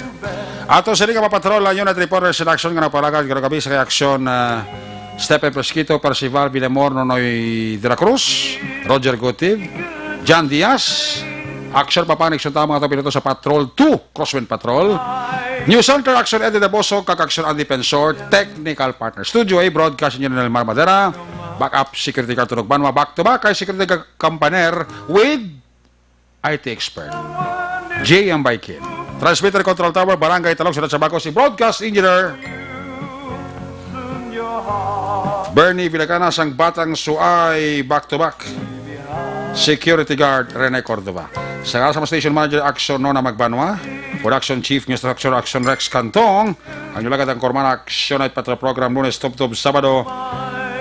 Ato sini nga mapatrol ang unit reporters in action nga nagpangalagad karong gabi sa kay Action, ah, Stephen Fresquito, Percival Villamor, Nonoy de la Cruz, Roger Gutiv, John Diaz, Action Papa Nixon Tama, ato piloto sa Patrol two, Crosswind Patrol. News Center, Action Eddie Daboso, kag Action Andy Pensor, technical partner. Studio A, broadcast engineer Nelmar Madera, backup security guard Tunog Banwa, back to back kay security guard Campaner with I T expert J M Baikin. Transmitter control tower, Barangay Talog, Siyudad sa Bacos, si broadcast engineer Bernie Villacana sang Batang Suay, back to back. Security guard Rene Cordova. Sa ngalan sa mga station manager, Action Nona Magbanwa, Production Chief, News Director, Action Rex Cantong, ang inyong lagad ang Korman Action Night Patrol Program, Lunes tubtob Sabado.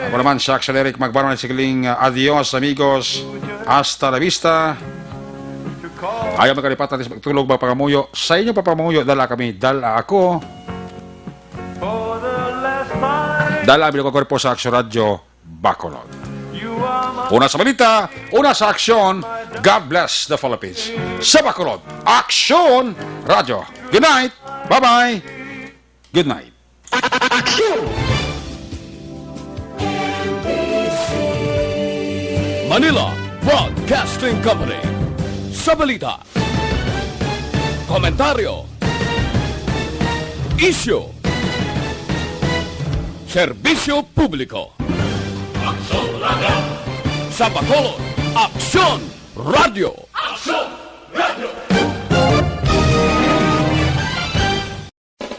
Ako naman sa Action Eric Magbanwa, nagsigiling, uh, adios, amigos. Hasta la vista. Ayaw magkalipat natin sa pagtulog, mga pangamuyo. Sa inyong papamuyo, dala kami, dala ako. Dala ang bilog nga kwerpo sa Action Radyo Bacolod. Una sa balita, una sa aksyon, God bless the Philippines. Sa Bacolod, Action Radyo. Good night. Bye-bye. Good night. Action! Manila Broadcasting Company. Sa balita, komentaryo, isyu, serbisyo publiko. Aksyon Radio. Sa Bacolod, Aksyon Radio. Aksyon